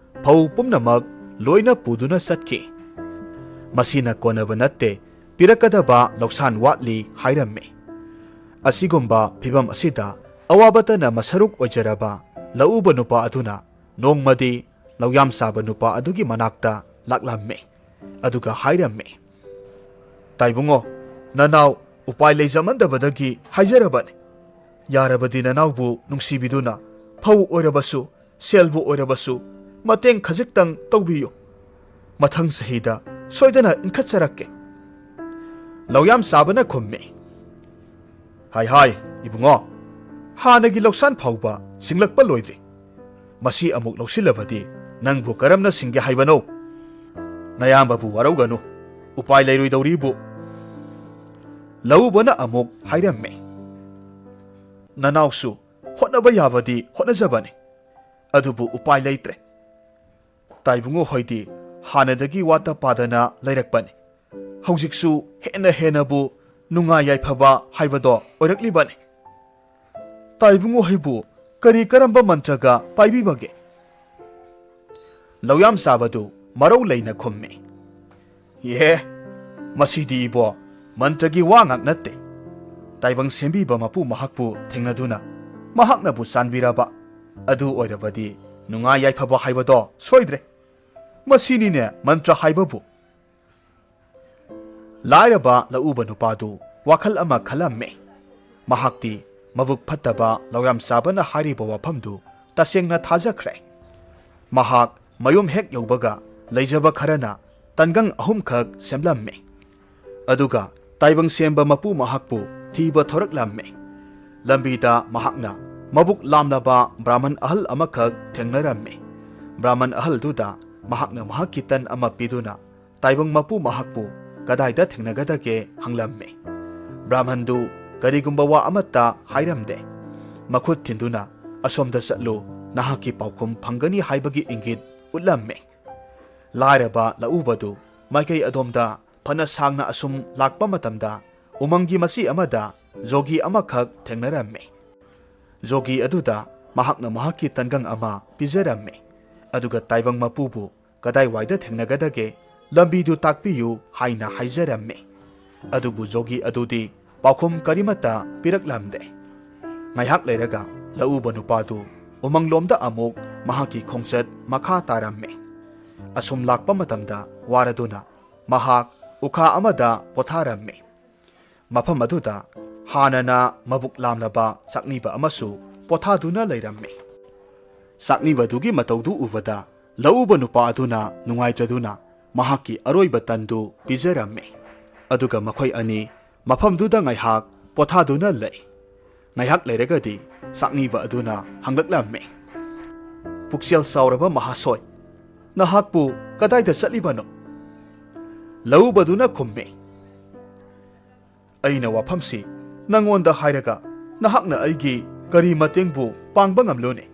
ꯐꯧ ꯄꯨꯝꯅꯃꯛ ꯂꯣꯏꯅ ꯄꯨꯗꯨꯅ ꯆꯠꯈꯤ꯫ ꯃꯁꯤꯅ ꯀꯣꯟꯅꯕ ꯅꯠꯇꯦ, ꯄꯤꯔꯛꯀꯗꯕ ꯂꯧꯁꯥꯟ ꯋꯥꯠꯂꯤ ꯍꯥꯏꯔꯝꯃꯤ꯫ ꯑꯁꯤꯒꯨꯝꯕ ꯐꯤꯚꯝ ꯑꯁꯤꯗ ꯑꯋꯥꯕꯇꯅ ꯃꯁꯔꯨꯛ ꯑꯣꯏꯖꯔꯕ ꯂꯧꯎꯕ ꯅꯨꯄꯥ ꯑꯗꯨꯅ ꯅꯣꯡꯃꯗꯤ ꯂꯧꯌꯥꯝ ꯆꯥꯕ ꯅꯨꯄꯥ ꯑꯗꯨꯒꯤ ꯃꯅꯥꯛꯇ ꯂꯥꯛꯂꯝꯃꯤ꯫ ꯑꯗꯨꯒ ꯍꯥꯏꯔꯝꯃꯤ, "ꯇꯥꯏꯕꯨꯡꯉꯣ, ꯅꯅꯥꯎ ꯎꯄꯥꯏ ꯂꯩꯖꯃꯟꯗꯕꯗꯒꯤ ꯍꯥꯏꯖꯔꯕꯅꯤ꯫ ꯌꯥꯔꯕꯗꯤ ꯅꯅꯥꯎꯕꯨ ꯅꯨꯡꯁꯤꯕꯤꯗꯨꯅ ꯐꯧ ꯑꯣꯏꯔꯕꯁꯨ, ꯁꯦꯜꯕꯨ ꯑꯣꯏꯔꯕꯁꯨ ꯃꯇꯦꯡ ꯈꯖꯤꯛꯇꯪ ꯇꯧꯕꯤꯌꯨ꯫ ꯃꯊꯪ ꯆꯍꯤꯗ ꯁꯣꯏꯗꯅ ꯏꯟꯈꯠꯆꯔꯛꯀꯦ꯫" ꯂꯧꯌꯥꯝ ꯆꯥꯕꯅ ꯈꯨꯝꯃꯤ, "ꯍꯥꯏ ꯍꯥꯏ, ꯏꯕꯨꯡꯉꯣ, ꯍꯥꯟꯅꯒꯤ ꯂꯧꯁꯥꯟ ꯐꯥꯎꯕ ꯁꯤꯡꯂꯛꯄ ꯂꯣꯏꯗ꯭ꯔꯤ꯫ ꯃꯁꯤ ꯑꯃꯨꯛ ꯂꯧꯁꯤꯜꯂꯕꯗꯤ ꯅꯪꯕꯨ ꯀꯔꯝꯅ ꯁꯤꯡꯒꯦ ꯍꯥꯏꯕꯅꯣ? ꯅꯌꯥꯝꯕꯕꯨ ꯋꯥꯔꯧꯒꯅꯨ, ꯎꯄꯥꯏ ꯂꯩꯔꯣꯏꯗꯧꯔꯤꯕꯨ꯫ ꯂꯧꯎꯕꯅ ꯑꯃꯨꯛ ꯍꯥꯏꯔꯝꯃꯦ, "ꯅꯅꯥꯎꯁꯨ ꯍꯣꯠꯅꯕ ꯌꯥꯕꯗꯤ ꯍꯣꯠꯅꯖꯕꯅꯤ, ꯑꯗꯨꯕꯨ ꯎꯄꯥꯏ ꯂꯩꯇ꯭ꯔꯦ꯫ ꯇꯥꯏꯕꯨꯡꯉꯣ ꯍꯣꯏꯗꯤ ꯍꯥꯟꯅꯗꯒꯤ ꯋꯥꯠꯇ ꯄꯥꯗꯅ ꯂꯩꯔꯛꯄꯅꯤ꯫ ꯍꯧꯖꯤꯛꯁꯨ ꯍꯦꯟꯅ ꯍꯦꯟꯅꯕꯨ ꯅꯨꯡꯉꯥꯏ ꯌꯥꯏꯐꯕ ꯍꯥꯏꯕꯗꯣ ꯑꯣꯏꯔꯛꯂꯤꯕꯅꯤ꯫ ꯇꯥꯏꯕꯨꯡꯉꯣ ꯍꯣꯏꯕꯨ ꯀꯔꯤ ꯀꯔꯝꯕ ꯃꯟꯇ꯭ꯔꯒ ꯄꯥꯏꯕꯤꯕꯒꯦ?" ꯂꯧꯌꯥꯝ ꯆꯥꯕꯗꯨ ꯃꯔꯧ ꯂꯩꯅ ꯈꯨꯝꯃꯤ, "ꯏꯍꯦ, ꯃꯁꯤꯗꯤ ꯏꯕꯣ, ꯃꯟꯇ꯭ꯔꯒꯤ ꯋꯥ ꯉꯥꯛ ꯅꯠꯇꯦ꯫ ꯇꯥꯏꯕꯪ ꯁꯦꯝꯕꯤꯕ ꯃꯄꯨ ꯃꯍꯥꯛꯄꯨ ꯊꯦꯡꯅꯗꯨꯅ ꯃꯍꯥꯛꯅꯕꯨ ꯆꯥꯟꯕꯤꯔꯕ ꯑꯗꯨ ꯑꯣꯏꯔꯕꯗꯤ ꯅꯨꯡꯉꯥꯏ ꯌꯥꯏꯐꯕ ꯍꯥꯏꯕꯗꯣ ꯁꯣꯏꯗ꯭ꯔꯦ꯫ ꯃꯁꯤꯅꯤꯅꯦ ꯃꯟꯇ꯭ꯔ ꯍꯥꯏꯕꯕꯨ꯫" ꯂꯥꯏꯔꯕ ꯂꯧꯎꯕ ꯅꯨꯄꯥꯗꯨ ꯋꯥꯈꯜ ꯑꯃ ꯈꯜꯂꯝꯃꯦ꯫ ꯃꯍꯥꯛꯇꯤ ꯃꯕꯨꯛ ꯐꯠꯇꯕ ꯂꯧꯌꯥꯝ ꯆꯥꯕꯅ ꯍꯥꯏꯔꯤꯕ ꯋꯥꯐꯝꯗꯨ ꯇꯁꯦꯡꯅ ꯊꯥꯖꯈ꯭ꯔꯦ꯫ ꯃꯍꯥꯛ ꯃꯌꯨꯝ ꯍꯦꯛ ꯌꯧꯕꯒ ꯂꯩꯖꯕ ꯈꯔꯅ ꯇꯟꯒꯪ ꯑꯍꯨꯝꯈꯛ ꯁꯦꯝꯂꯝꯃꯦ꯫ ꯑꯗꯨꯒ ꯇꯥꯏꯕꯪ ꯁꯦꯝꯕ ꯃꯄꯨ ꯃꯍꯥꯛꯄꯨ ꯊꯤꯕ ꯊꯣꯔꯛꯂꯝꯃꯦ꯫ ꯂꯝꯕꯤꯗ ꯃꯍꯥꯛꯅ ꯃꯕꯨꯛ ꯂꯥꯝꯂꯕ ꯕ꯭ꯔꯥꯍꯃꯟ ꯑꯍꯜ ꯑꯃꯈꯛ ꯊꯦꯡꯅꯔꯝꯃꯦ꯫ ꯕ꯭ꯔꯥꯍꯃꯟ ꯑꯍꯜꯗꯨꯗ ꯃꯍꯥꯛꯅ ꯃꯍꯥꯛꯀꯤ ꯇꯟ ꯑꯃ ꯄꯤꯗꯨꯅ ꯇꯥꯏꯕꯪ ꯃꯄꯨ ꯃꯍꯥꯛꯄꯨ ꯀꯗꯥꯏꯗ ꯊꯦꯡꯅꯒꯗꯒꯦ ꯍꯪꯂꯝꯃꯤ꯫ ꯕ꯭ꯔꯥꯍꯃꯟꯗꯨ ꯀꯔꯤꯒꯨꯝꯕ ꯋꯥ ꯑꯃꯠꯇ ꯍꯥꯏꯔꯝꯗꯦ꯫ ꯃꯈꯨꯠ ꯊꯤꯟꯗꯨꯅ "ꯑꯁꯣꯝꯗ ꯆꯠꯂꯨ, ꯅꯍꯥꯛꯀꯤ ꯄꯥꯎꯈꯨꯝ ꯐꯪꯒꯅꯤ" ꯍꯥꯏꯕꯒꯤ ꯏꯪꯒꯤꯠ ꯎꯠꯂꯝꯃꯤ꯫ ꯂꯥꯏꯔꯕ ꯂꯧꯎꯕꯗꯨ ꯃꯥꯏꯀꯩ ꯑꯗꯣꯝꯗ ꯐꯅ ꯁꯥꯡꯅ ꯑꯁꯨꯝ ꯂꯥꯛꯄ ꯃꯇꯝꯗ ꯎꯃꯪꯒꯤ ꯃꯆꯤ ꯑꯃꯗ ꯖꯣꯒꯤ ꯑꯃꯈꯛ ꯊꯦꯡꯅꯔꯝꯃꯤ꯫ ꯖꯣꯒꯤ ꯑꯗꯨꯗ ꯃꯍꯥꯛꯅ ꯃꯍꯥꯛꯀꯤ ꯇꯟꯒꯪ ꯑꯃ ꯄꯤꯖꯔꯝꯃꯤ꯫ ꯑꯗꯨꯒ ꯇꯥꯏꯕꯪ ꯃꯄꯨꯕꯨ "ꯀꯗꯥꯏꯋꯥꯏꯗ ꯊꯦꯡꯅꯒꯗꯒꯦ? ꯂꯝꯕꯤꯗꯨ ꯇꯥꯛꯄꯤꯌꯨ" ꯍꯥꯏꯅ ꯍꯥꯏꯖꯔꯝꯃꯤ꯫ ꯑꯗꯨꯕꯨ ꯖꯣꯒꯤ ꯑꯗꯨꯗꯤ ꯄꯥꯎꯈꯨꯝ ꯀꯔꯤꯃꯠꯇ ꯄꯤꯔꯛꯂꯝꯗꯦ꯫ ꯉꯥꯏꯍꯥꯛ ꯂꯩꯔꯒ ꯂꯧꯎꯕ ꯅꯨꯄꯥꯗꯨ ꯎꯃꯪꯂꯣꯝꯗ ꯑꯃꯨꯛ ꯃꯍꯥꯛꯀꯤ ꯈꯣꯡꯆꯠ ꯃꯈꯥ ꯇꯥꯔꯝꯃꯤ꯫ ꯑꯁꯨꯝ ꯂꯥꯛꯄ ꯃꯇꯝꯗ ꯋꯥꯔꯗꯨꯅ ꯃꯍꯥꯛ ꯎꯈꯥ ꯑꯃꯗ ꯄꯣꯊꯥꯔꯝꯃꯤ꯫ ꯃꯐꯝ ꯑꯗꯨꯗ ꯍꯥꯟꯅꯅ ꯃꯕꯨꯛ ꯂꯥꯝꯂꯕ ꯆꯥꯛꯅꯤꯕ ꯑꯃꯁꯨ ꯄꯣꯊꯥꯗꯨꯅ ꯂꯩꯔꯝꯃꯤ꯫ ꯆꯥꯛꯅꯤꯕꯗꯨꯒꯤ ꯃꯇꯧꯗꯨ ꯎꯕꯗ ꯂꯧꯎꯕ ꯅꯨꯄꯥ ꯑꯗꯨꯅ ꯅꯨꯡꯉꯥꯏꯇ꯭ꯔꯗꯨꯅ ꯃꯍꯥꯛꯀꯤ ꯑꯔꯣꯏꯕ ꯇꯟꯗꯨ ꯄꯤꯖꯔꯝꯃꯤ꯫ ꯑꯗꯨꯒ ꯃꯈꯣꯏ ꯑꯅꯤ ꯃꯐꯝꯗꯨꯗ ꯉꯥꯏꯍꯥꯛ ꯄꯣꯊꯥꯗꯨꯅ ꯂꯩ꯫ ꯉꯥꯏꯍꯥꯛ ꯂꯩꯔꯒꯗꯤ ꯆꯥꯛꯅꯤꯕ ꯑꯗꯨꯅ ꯍꯪꯂꯛꯂꯝꯃꯤ, "ꯄꯨꯛꯆꯦꯜ ꯆꯥꯎꯔꯕ ꯃꯍꯥꯁꯣꯏ, ꯅꯍꯥꯛꯄꯨ ꯀꯗꯥꯏꯗ ꯆꯠꯂꯤꯕꯅꯣ?" ꯂꯧꯎꯕꯗꯨꯅ ꯈꯨꯝꯃꯤ, "ꯑꯩꯅ ꯋꯥꯐꯝꯁꯤ ꯅꯉꯣꯟꯗ ꯍꯥꯏꯔꯒ ꯅꯍꯥꯛꯅ ꯑꯩꯒꯤ ꯀꯔꯤ ꯃꯇꯦꯡꯕꯨ ꯄꯥꯡꯕ ꯉꯝꯂꯨꯅꯤ?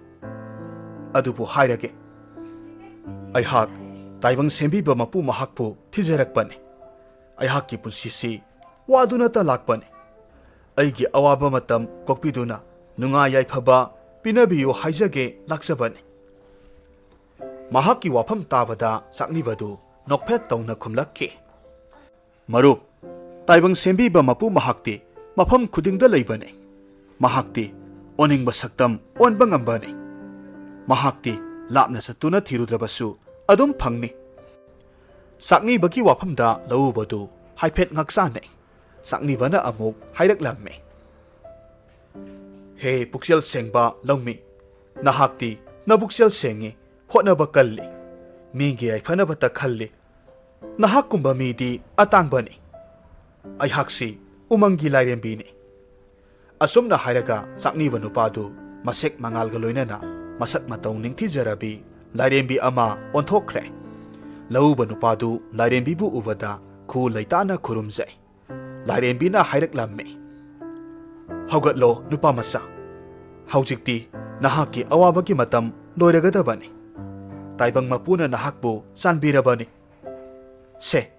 ꯑꯗꯨꯕꯨ ꯍꯥꯏꯔꯒꯦ, ꯑꯩꯍꯥꯛ ꯇꯥꯏꯕꯪ ꯁꯦꯝꯕꯤꯕ ꯃꯄꯨ ꯃꯍꯥꯛꯄꯨ ꯊꯤꯖꯔꯛꯄꯅꯤ꯫ ꯑꯩꯍꯥꯛꯀꯤ ꯄꯨꯟꯁꯤꯁꯤ ꯋꯥꯗꯨꯅꯇ ꯂꯥꯛꯄꯅꯤ꯫ ꯑꯩꯒꯤ ꯑꯋꯥꯕ ꯃꯇꯝ ꯀꯣꯛꯄꯤꯗꯨꯅ ꯅꯨꯡꯉꯥꯏ ꯌꯥꯏꯐꯕ ꯄꯤꯅꯕꯤꯌꯨ ꯍꯥꯏꯖꯒꯦ ꯂꯥꯛꯆꯕꯅꯤ꯫" ꯃꯍꯥꯛꯀꯤ ꯋꯥꯐꯝ ꯇꯥꯕꯗ ꯆꯥꯛꯅꯤꯕꯗꯨ ꯅꯣꯛꯐꯦꯠ ꯇꯧꯅ ꯈꯨꯝꯂꯛꯈꯤ, "ꯃꯔꯨꯞ, ꯇꯥꯏꯕꯪ ꯁꯦꯝꯕꯤꯕ ꯃꯄꯨ ꯃꯍꯥꯛꯇꯤ ꯃꯐꯝ ꯈꯨꯗꯤꯡꯗ ꯂꯩꯕꯅꯤ꯫ ꯃꯍꯥꯛꯇꯤ ꯑꯣꯟꯅꯤꯡꯕ ꯁꯛꯇꯝ ꯑꯣꯟꯕ ꯉꯝꯕꯅꯤ꯫ ꯃꯍꯥꯛꯇꯤ ꯂꯥꯞꯅ ꯆꯠꯇꯨꯅ ꯊꯤꯔꯨꯗ꯭ꯔꯕꯁꯨ ꯑꯗꯨꯝ ꯐꯪꯅꯤ꯫" ꯆꯥꯛꯅꯤꯕꯒꯤ ꯋꯥꯐꯝꯗ ꯂꯧꯎꯕꯗꯨ ꯍꯥꯏꯐꯦꯠ ꯉꯛꯆꯥꯟꯅꯩ꯫ ꯆꯥꯛꯅꯤꯕꯅ ꯑꯃꯨꯛ ꯍꯥꯏꯔꯛꯂꯝꯃꯤ, "ꯍꯦ ꯄꯨꯛꯆꯦꯜ ꯁꯦꯡꯕ ꯂꯧꯃꯤ, ꯅꯍꯥꯛꯇꯤ ꯅꯕꯨꯛꯆꯦꯜ ꯁꯦꯡꯉꯤ, ꯍꯣꯠꯅꯕ ꯀꯜꯂꯤ, ꯃꯤꯒꯤ ꯌꯥꯏꯐꯅꯕꯇ ꯈꯜꯂꯤ꯫ ꯅꯍꯥꯛꯀꯨꯝꯕ ꯃꯤꯗꯤ ꯑꯇꯥꯡꯕꯅꯤ꯫ ꯑꯩꯍꯥꯛꯁꯤ ꯎꯃꯪꯒꯤ ꯂꯥꯏꯔꯦꯝꯕꯤꯅꯤ꯫" ꯑꯁꯨꯝꯅ ꯍꯥꯏꯔꯒ ꯆꯥꯛꯅꯤꯕ ꯅꯨꯄꯥꯗꯨ ꯃꯁꯦꯛ ꯃꯉꯥꯜꯒ ꯂꯣꯏꯅꯅ ꯃꯁꯛ ꯃꯇꯧ ꯅꯤꯡꯊꯤꯖꯔꯕꯤ ꯂꯥꯏꯔꯦꯝꯕꯤ ꯑꯃ ꯑꯣꯟꯊꯣꯛꯈ꯭ꯔꯦ꯫ ꯂꯧꯎꯕ ꯅꯨꯄꯥꯗꯨ ꯂꯥꯏꯔꯦꯝꯕꯤꯕꯨ ꯎꯕꯗ ꯈꯨ ꯂꯩꯇꯥꯅ ꯈꯨꯔꯨꯝꯖꯩ꯫ ꯂꯥꯏꯔꯦꯝꯕꯤꯅ ꯍꯥꯏꯔꯛꯂꯝꯃꯤ, "ꯍꯧꯒꯠꯂꯣ ꯅꯨꯄꯥ ꯃꯆꯥ, ꯍꯧꯖꯤꯛꯇꯤ ꯅꯍꯥꯛꯀꯤ ꯑꯋꯥꯕꯒꯤ ꯃꯇꯝ ꯂꯣꯏꯔꯒꯗꯕꯅꯤ꯫ ꯇꯥꯏꯕꯪ ꯃꯄꯨꯅ ꯅꯍꯥꯛꯄꯨ ꯆꯥꯟꯕꯤꯔꯕꯅꯤ꯫ ꯁꯦ,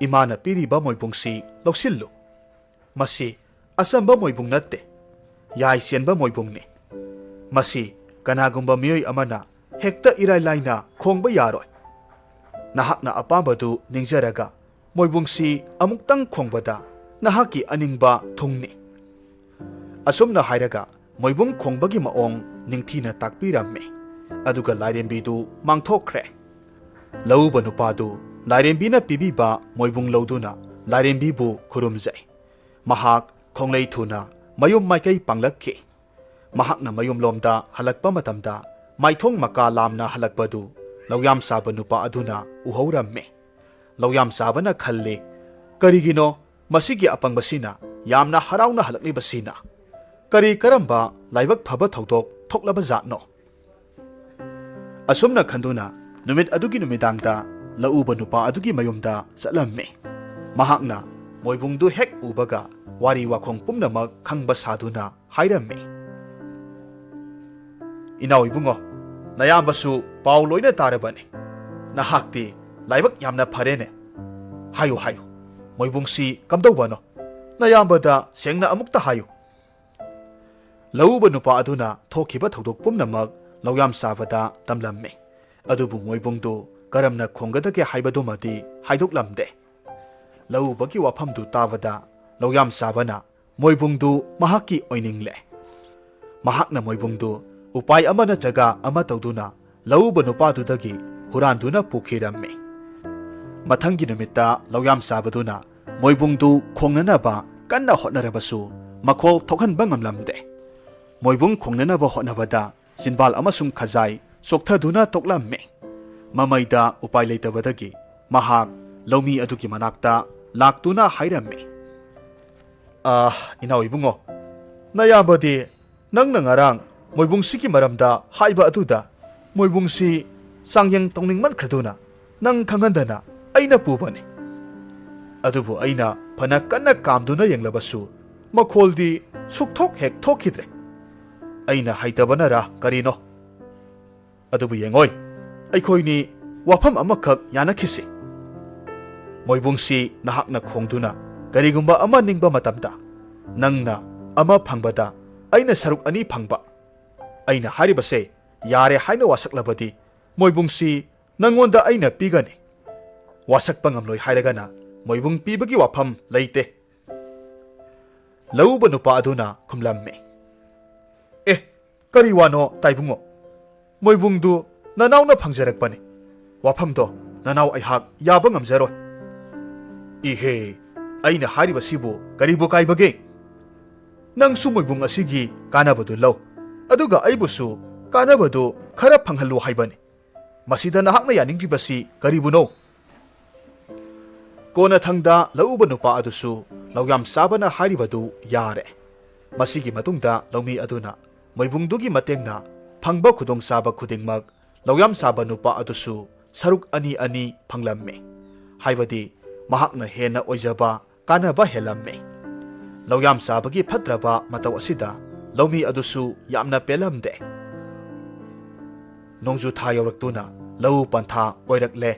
ꯏꯃꯥꯅ ꯄꯤꯔꯤꯕ ꯃꯣꯏꯕꯨꯡꯁꯤ ꯂꯧꯁꯤꯜꯂꯨ꯫ ꯃꯁꯤ ꯑꯆꯝꯕ ꯃꯣꯏꯕꯨꯡ ꯅꯠꯇꯦ, ꯌꯥꯏ ꯆꯦꯟꯕ ꯃꯣꯏꯕꯨꯡꯅꯤ꯫ ꯃꯁꯤ ꯀꯅꯥꯒꯨꯝꯕ ꯃꯤꯑꯣꯏ ꯑꯃꯅ ꯍꯦꯛꯇ ꯏꯔꯥꯏ ꯂꯥꯏꯅ ꯈꯣꯡꯕ ꯌꯥꯔꯣꯏ꯫ ꯅꯍꯥꯛꯅ ꯑꯄꯥꯝꯕꯗꯨ ꯅꯤꯡꯖꯔꯒ ꯃꯣꯏꯕꯨꯡꯁꯤ ꯑꯃꯨꯛꯇꯪ ꯈꯣꯡꯕꯗ ꯅꯍꯥꯛꯀꯤ ꯑꯅꯤꯡꯕ ꯊꯨꯡꯅꯤ꯫" ꯑꯁꯨꯝꯅ ꯍꯥꯏꯔꯒ ꯃꯣꯏꯕꯨꯡ ꯈꯣꯡꯕꯒꯤ ꯃꯑꯣꯡ ꯅꯤꯡꯊꯤꯅ ꯇꯥꯛꯄꯤꯔꯝꯃꯤ꯫ ꯑꯗꯨꯒ ꯂꯥꯏꯔꯦꯝꯕꯤꯗꯨ ꯃꯥꯡꯊꯣꯛꯈ꯭ꯔꯦ꯫ ꯂꯧꯎꯕ ꯅꯨꯄꯥꯗꯨ ꯂꯥꯏꯔꯦꯝꯕꯤꯅ ꯄꯤꯕꯤꯕ ꯃꯣꯏꯕꯨꯡ ꯂꯧꯗꯨꯅ ꯂꯥꯏꯔꯦꯝꯕꯤꯕꯨ ꯈꯨꯔꯨꯝꯖꯩ꯫ ꯃꯍꯥꯛ ꯈꯣꯡꯂꯩ ꯊꯨꯅ ꯃꯌꯨꯝ ꯃꯥꯏꯀꯩ ꯄꯥꯡꯂꯛꯈꯤ꯫ ꯃꯍꯥꯛꯅ ꯃꯌꯨꯝꯂꯣꯝꯗ ꯍꯜꯂꯛꯄ ꯃꯇꯝꯗ ꯃꯥꯏꯊꯣꯡ ꯃꯀꯥ ꯂꯥꯝꯅ ꯍꯜꯂꯛꯄꯗꯨ ꯂꯧꯌꯥꯝ ꯆꯥꯕ ꯅꯨꯄꯥ ꯑꯗꯨꯅ ꯎꯍꯧꯔꯝꯃꯤ꯫ ꯂꯧꯌꯥꯝ ꯆꯥꯕꯅ ꯈꯜꯂꯤ, "ꯀꯔꯤꯒꯤꯅꯣ ꯃꯁꯤꯒꯤ ꯑꯄꯪꯕꯁꯤꯅ ꯌꯥꯝꯅ ꯍꯔꯥꯎꯅ ꯍꯜꯂꯛꯂꯤꯕꯁꯤꯅ?" ꯀꯔꯤ ꯀꯔꯝꯕ ꯂꯥꯏꯕꯛ ꯐꯕ ꯊꯧꯗꯣꯛ ꯊꯣꯛꯂꯕ ꯖꯥꯠꯅꯣ? ꯑꯁꯨꯝꯅ ꯈꯟꯗꯨꯅ ꯅꯨꯃꯤꯠ ꯑꯗꯨꯒꯤ ꯅꯨꯃꯤꯗꯥꯡꯗ ꯂꯧꯎꯕ ꯅꯨꯄꯥ ꯑꯗꯨꯒꯤ ꯃꯌꯨꯝꯗ ꯆꯠꯂꯝꯃꯤ꯫ ꯃꯍꯥꯛꯅ ꯃꯣꯏꯕꯨꯡꯗꯨ ꯍꯦꯛ ꯎꯕꯒ ꯋꯥꯔꯤ ꯋꯥꯈꯣꯡ ꯄꯨꯝꯅꯃꯛ ꯈꯪꯕ ꯁꯥꯗꯨꯅ ꯍꯥꯏꯔꯝꯃꯤ꯫ "ꯏꯅꯥꯎ ꯏꯕꯨꯡꯉꯣ, ꯅꯌꯥꯝꯕꯁꯨ ꯄꯥꯎ ꯂꯣꯏꯅ ꯇꯥꯔꯕꯅꯤ꯫ ꯅꯍꯥꯛꯇꯤ ꯂꯥꯏꯕꯛ ꯌꯥꯝꯅ ꯐꯔꯦꯅꯦ꯫ ꯍꯥꯏꯌꯨ, ꯍꯥꯏꯌꯨ, ꯃꯣꯏꯕꯨꯡꯁꯤ ꯀꯝꯗꯧꯕꯅꯣ? ꯅꯌꯥꯝꯕꯗ ꯁꯦꯡꯅ ꯑꯃꯨꯛꯇ ꯍꯥꯏꯌꯨ"꯫ ꯂꯧꯎꯕ ꯅꯨꯄꯥ ꯑꯗꯨꯅ ꯊꯣꯛꯈꯤꯕ ꯊꯧꯗꯣꯛ ꯄꯨꯝꯅꯃꯛ ꯂꯧꯌꯥꯝ ꯆꯥꯕꯗ ꯇꯝꯂꯝꯃꯤ꯫ ꯑꯗꯨꯕꯨ ꯃꯣꯏꯕꯨꯡꯗꯨ ꯀꯔꯝꯅ ꯈꯣꯡꯒꯗꯒꯦ ꯍꯥꯏꯕꯗꯨꯃꯗꯤ ꯍꯥꯏꯗꯣꯛꯂꯝꯗꯦ꯫ ꯂꯧꯎꯕꯒꯤ ꯋꯥꯐꯝꯗꯨ ꯇꯥꯕꯗ ꯂꯧꯌꯥꯝ ꯆꯥꯕꯅ ꯃꯣꯏꯕꯨꯡꯗꯨ ꯃꯍꯥꯛꯀꯤ ꯑꯣꯏꯅꯤꯡꯂꯦ꯫ ꯃꯍꯥꯛꯅ ꯃꯣꯏꯕꯨꯡꯗꯨ ꯎꯄꯥꯏ ꯑꯃ ꯅꯠꯇ꯭ꯔꯒ ꯑꯃ ꯇꯧꯗꯨꯅ ꯂꯧꯎꯕ ꯅꯨꯄꯥꯗꯨꯗꯒꯤ ꯍꯨꯔꯥꯟꯗꯨꯅ ꯄꯨꯈꯤꯔꯝꯃꯤ꯫ ꯃꯊꯪꯒꯤ ꯅꯨꯃꯤꯠꯇ ꯂꯧꯌꯥꯝ ꯆꯥꯕꯗꯨꯅ ꯃꯣꯏꯕꯨꯡꯗꯨ ꯈꯣꯡꯅꯅꯕ ꯀꯟꯅ ꯍꯣꯠꯅꯔꯕꯁꯨ ꯃꯈꯣꯜ ꯊꯣꯛꯍꯟꯕ ꯉꯝꯂꯝꯗꯦ꯫ ꯃꯣꯏꯕꯨꯡ ꯈꯣꯡꯅꯅꯕ ꯍꯣꯠꯅꯕꯗ ꯆꯤꯟꯕꯥꯜ ꯑꯃꯁꯨꯡ ꯈꯖꯥꯏ ꯆꯣꯛꯊꯗꯨꯅ ꯇꯣꯛꯂꯝꯃꯤ꯫ ꯃꯃꯩꯗ ꯎꯄꯥꯏ ꯂꯩꯇꯕꯗꯒꯤ ꯃꯍꯥꯛ ꯂꯧꯃꯤ ꯑꯗꯨꯒꯤ ꯃꯅꯥꯛꯇ ꯂꯥꯛꯇꯨꯅ ꯍꯥꯏꯔꯝꯃꯤ, "ꯑꯥ, ꯏꯅꯥꯎ ꯏꯕꯨꯡꯉꯣ, ꯅꯌꯥꯝꯕꯗꯤ ꯅꯪꯅ ꯉꯔꯥꯡ ꯃꯣꯏꯕꯨꯡꯁꯤꯒꯤ ꯃꯔꯝꯗ ꯍꯥꯏꯕ ꯑꯗꯨꯗ ꯃꯣꯏꯕꯨꯡꯁꯤ ꯆꯥꯡꯌꯦꯡ ꯇꯧꯅꯤꯡꯃꯟꯈ꯭ꯔꯗꯨꯅ ꯅꯪ ꯈꯪꯍꯟꯗꯅ ꯑꯩꯅ ꯄꯨꯕꯅꯤ꯫ ꯑꯗꯨꯕꯨ ꯑꯩꯅ ꯐꯅ ꯀꯟꯅ ꯀꯥꯝꯗꯨꯅ ꯌꯦꯡꯂꯕꯁꯨ ꯃꯈꯣꯜꯗꯤ ꯁꯨꯛꯊꯣꯛ ꯍꯦꯛ ꯊꯣꯛꯈꯤꯗ꯭ꯔꯦ꯫ ꯑꯩꯅ ꯍꯩꯇꯕꯅꯔꯥ ꯀꯔꯤꯅꯣ? ꯑꯗꯨꯕꯨ ꯌꯦꯡꯉꯣꯏ, ꯑꯩꯈꯣꯏꯅꯤ ꯋꯥꯐꯝ ꯑꯃꯈꯛ ꯌꯥꯅꯈꯤꯁꯤ꯫ ꯃꯣꯏꯕꯨꯡꯁꯤ ꯅꯍꯥꯛꯅ ꯈꯣꯡꯗꯨꯅ ꯀꯔꯤꯒꯨꯝꯕ ꯑꯃ ꯅꯤꯡꯕ ꯃꯇꯝꯗ ꯅꯪꯅ ꯑꯃ ꯐꯪꯕꯗ ꯑꯩꯅ ꯁꯔꯨꯛ ꯑꯅꯤ ꯐꯪꯕ꯫ ꯑꯩꯅ ꯍꯥꯏꯔꯤꯕꯁꯦ ꯌꯥꯔꯦ ꯍꯥꯏꯅ ꯋꯥꯁꯛꯂꯕꯗꯤ ꯃꯣꯏꯕꯨꯡꯁꯤ ꯅꯪꯉꯣꯟꯗ ꯑꯩꯅ ꯄꯤꯒꯅꯤ꯫ ꯋꯥꯁꯛꯄ ꯉꯝꯂꯣꯏ ꯍꯥꯏꯔꯒꯅ ꯃꯣꯏꯕꯨꯡ ꯄꯤꯕꯒꯤ ꯋꯥꯐꯝ ꯂꯩꯇꯦ"꯫ ꯂꯧꯎꯕ ꯅꯨꯄꯥ ꯑꯗꯨꯅ ꯈꯨꯝꯂꯝꯃꯤ, "ꯑꯦ, ꯀꯔꯤ ꯋꯥꯅꯣ ꯇꯥꯏꯕꯨꯡꯉꯣ? ꯃꯣꯏꯕꯨꯡꯗꯨ ꯅꯅꯥꯎꯅ ꯐꯪꯖꯔꯛꯄꯅꯤ꯫ ꯋꯥꯐꯝꯗꯣ ꯅꯅꯥꯎ ꯑꯩꯍꯥꯛ ꯌꯥꯕ ꯉꯝꯖꯔꯣꯏ"꯫ "ꯏꯍꯦ, ꯑꯩꯅ ꯍꯥꯏꯔꯤꯕꯁꯤꯕꯨ ꯀꯔꯤꯕꯨ ꯀꯥꯏꯕꯒꯦ? ꯅꯪꯁꯨ ꯃꯣꯏꯕꯨꯡ ꯑꯁꯤꯒꯤ ꯀꯥꯟꯅꯕꯗꯨ ꯂꯧ, ꯑꯗꯨꯒ ꯑꯩꯕꯨꯁꯨ ꯀꯥꯟꯅꯕꯗꯨ ꯈꯔ ꯐꯪꯍꯜꯂꯨ ꯍꯥꯏꯕꯅꯤ꯫ ꯃꯁꯤꯗ ꯅꯍꯥꯛꯅ ꯌꯥꯅꯤꯡꯗ꯭ꯔꯤꯕꯁꯤ ꯀꯔꯤꯕꯨꯅꯣ?" ꯀꯣꯟꯅꯊꯪꯗ ꯂꯧꯎꯕ ꯅꯨꯄꯥ ꯑꯗꯨꯁꯨ ꯂꯧꯌꯥꯝ ꯆꯥꯕꯅ ꯍꯥꯏꯔꯤꯕꯗꯨ ꯌꯥꯔꯦ꯫ ꯃꯁꯤꯒꯤ ꯃꯇꯨꯡꯗ ꯂꯧꯃꯤ ꯑꯗꯨꯅ ꯃꯣꯏꯕꯨꯡꯗꯨꯒꯤ ꯃꯇꯦꯡꯅ ꯐꯪꯕ ꯈꯨꯗꯣꯡꯆꯥꯕ ꯈꯨꯗꯤꯡꯃꯛ ꯂꯧꯌꯥꯝ ꯁꯥꯕ ꯅꯨꯄꯥ ꯑꯗꯨꯁꯨ ꯁꯔꯨꯛ ꯑꯅꯤ ꯑꯅꯤ ꯐꯪꯂꯝꯃꯤ꯫ ꯍꯥꯏꯕꯗꯤ ꯃꯍꯥꯛꯅ ꯍꯦꯟꯅ ꯑꯣꯏꯖꯕ ꯀꯥꯟꯅꯕ ꯍꯦꯜꯂꯝꯃꯤ꯫ ꯂꯧꯌꯥꯝ ꯁꯥꯕꯒꯤ ꯐꯠꯇ꯭ꯔꯕ ꯃꯇꯧ ꯑꯁꯤꯗ ꯂꯧꯃꯤ ꯑꯗꯨꯁꯨ ꯌꯥꯝꯅ ꯄꯦꯜꯂꯝꯗꯦ꯫ ꯅꯣꯡꯖꯨ ꯊꯥ ꯌꯧꯔꯛꯇꯨꯅ ꯂꯧ ꯄꯟꯊꯥ ꯑꯣꯏꯔꯛꯂꯦ꯫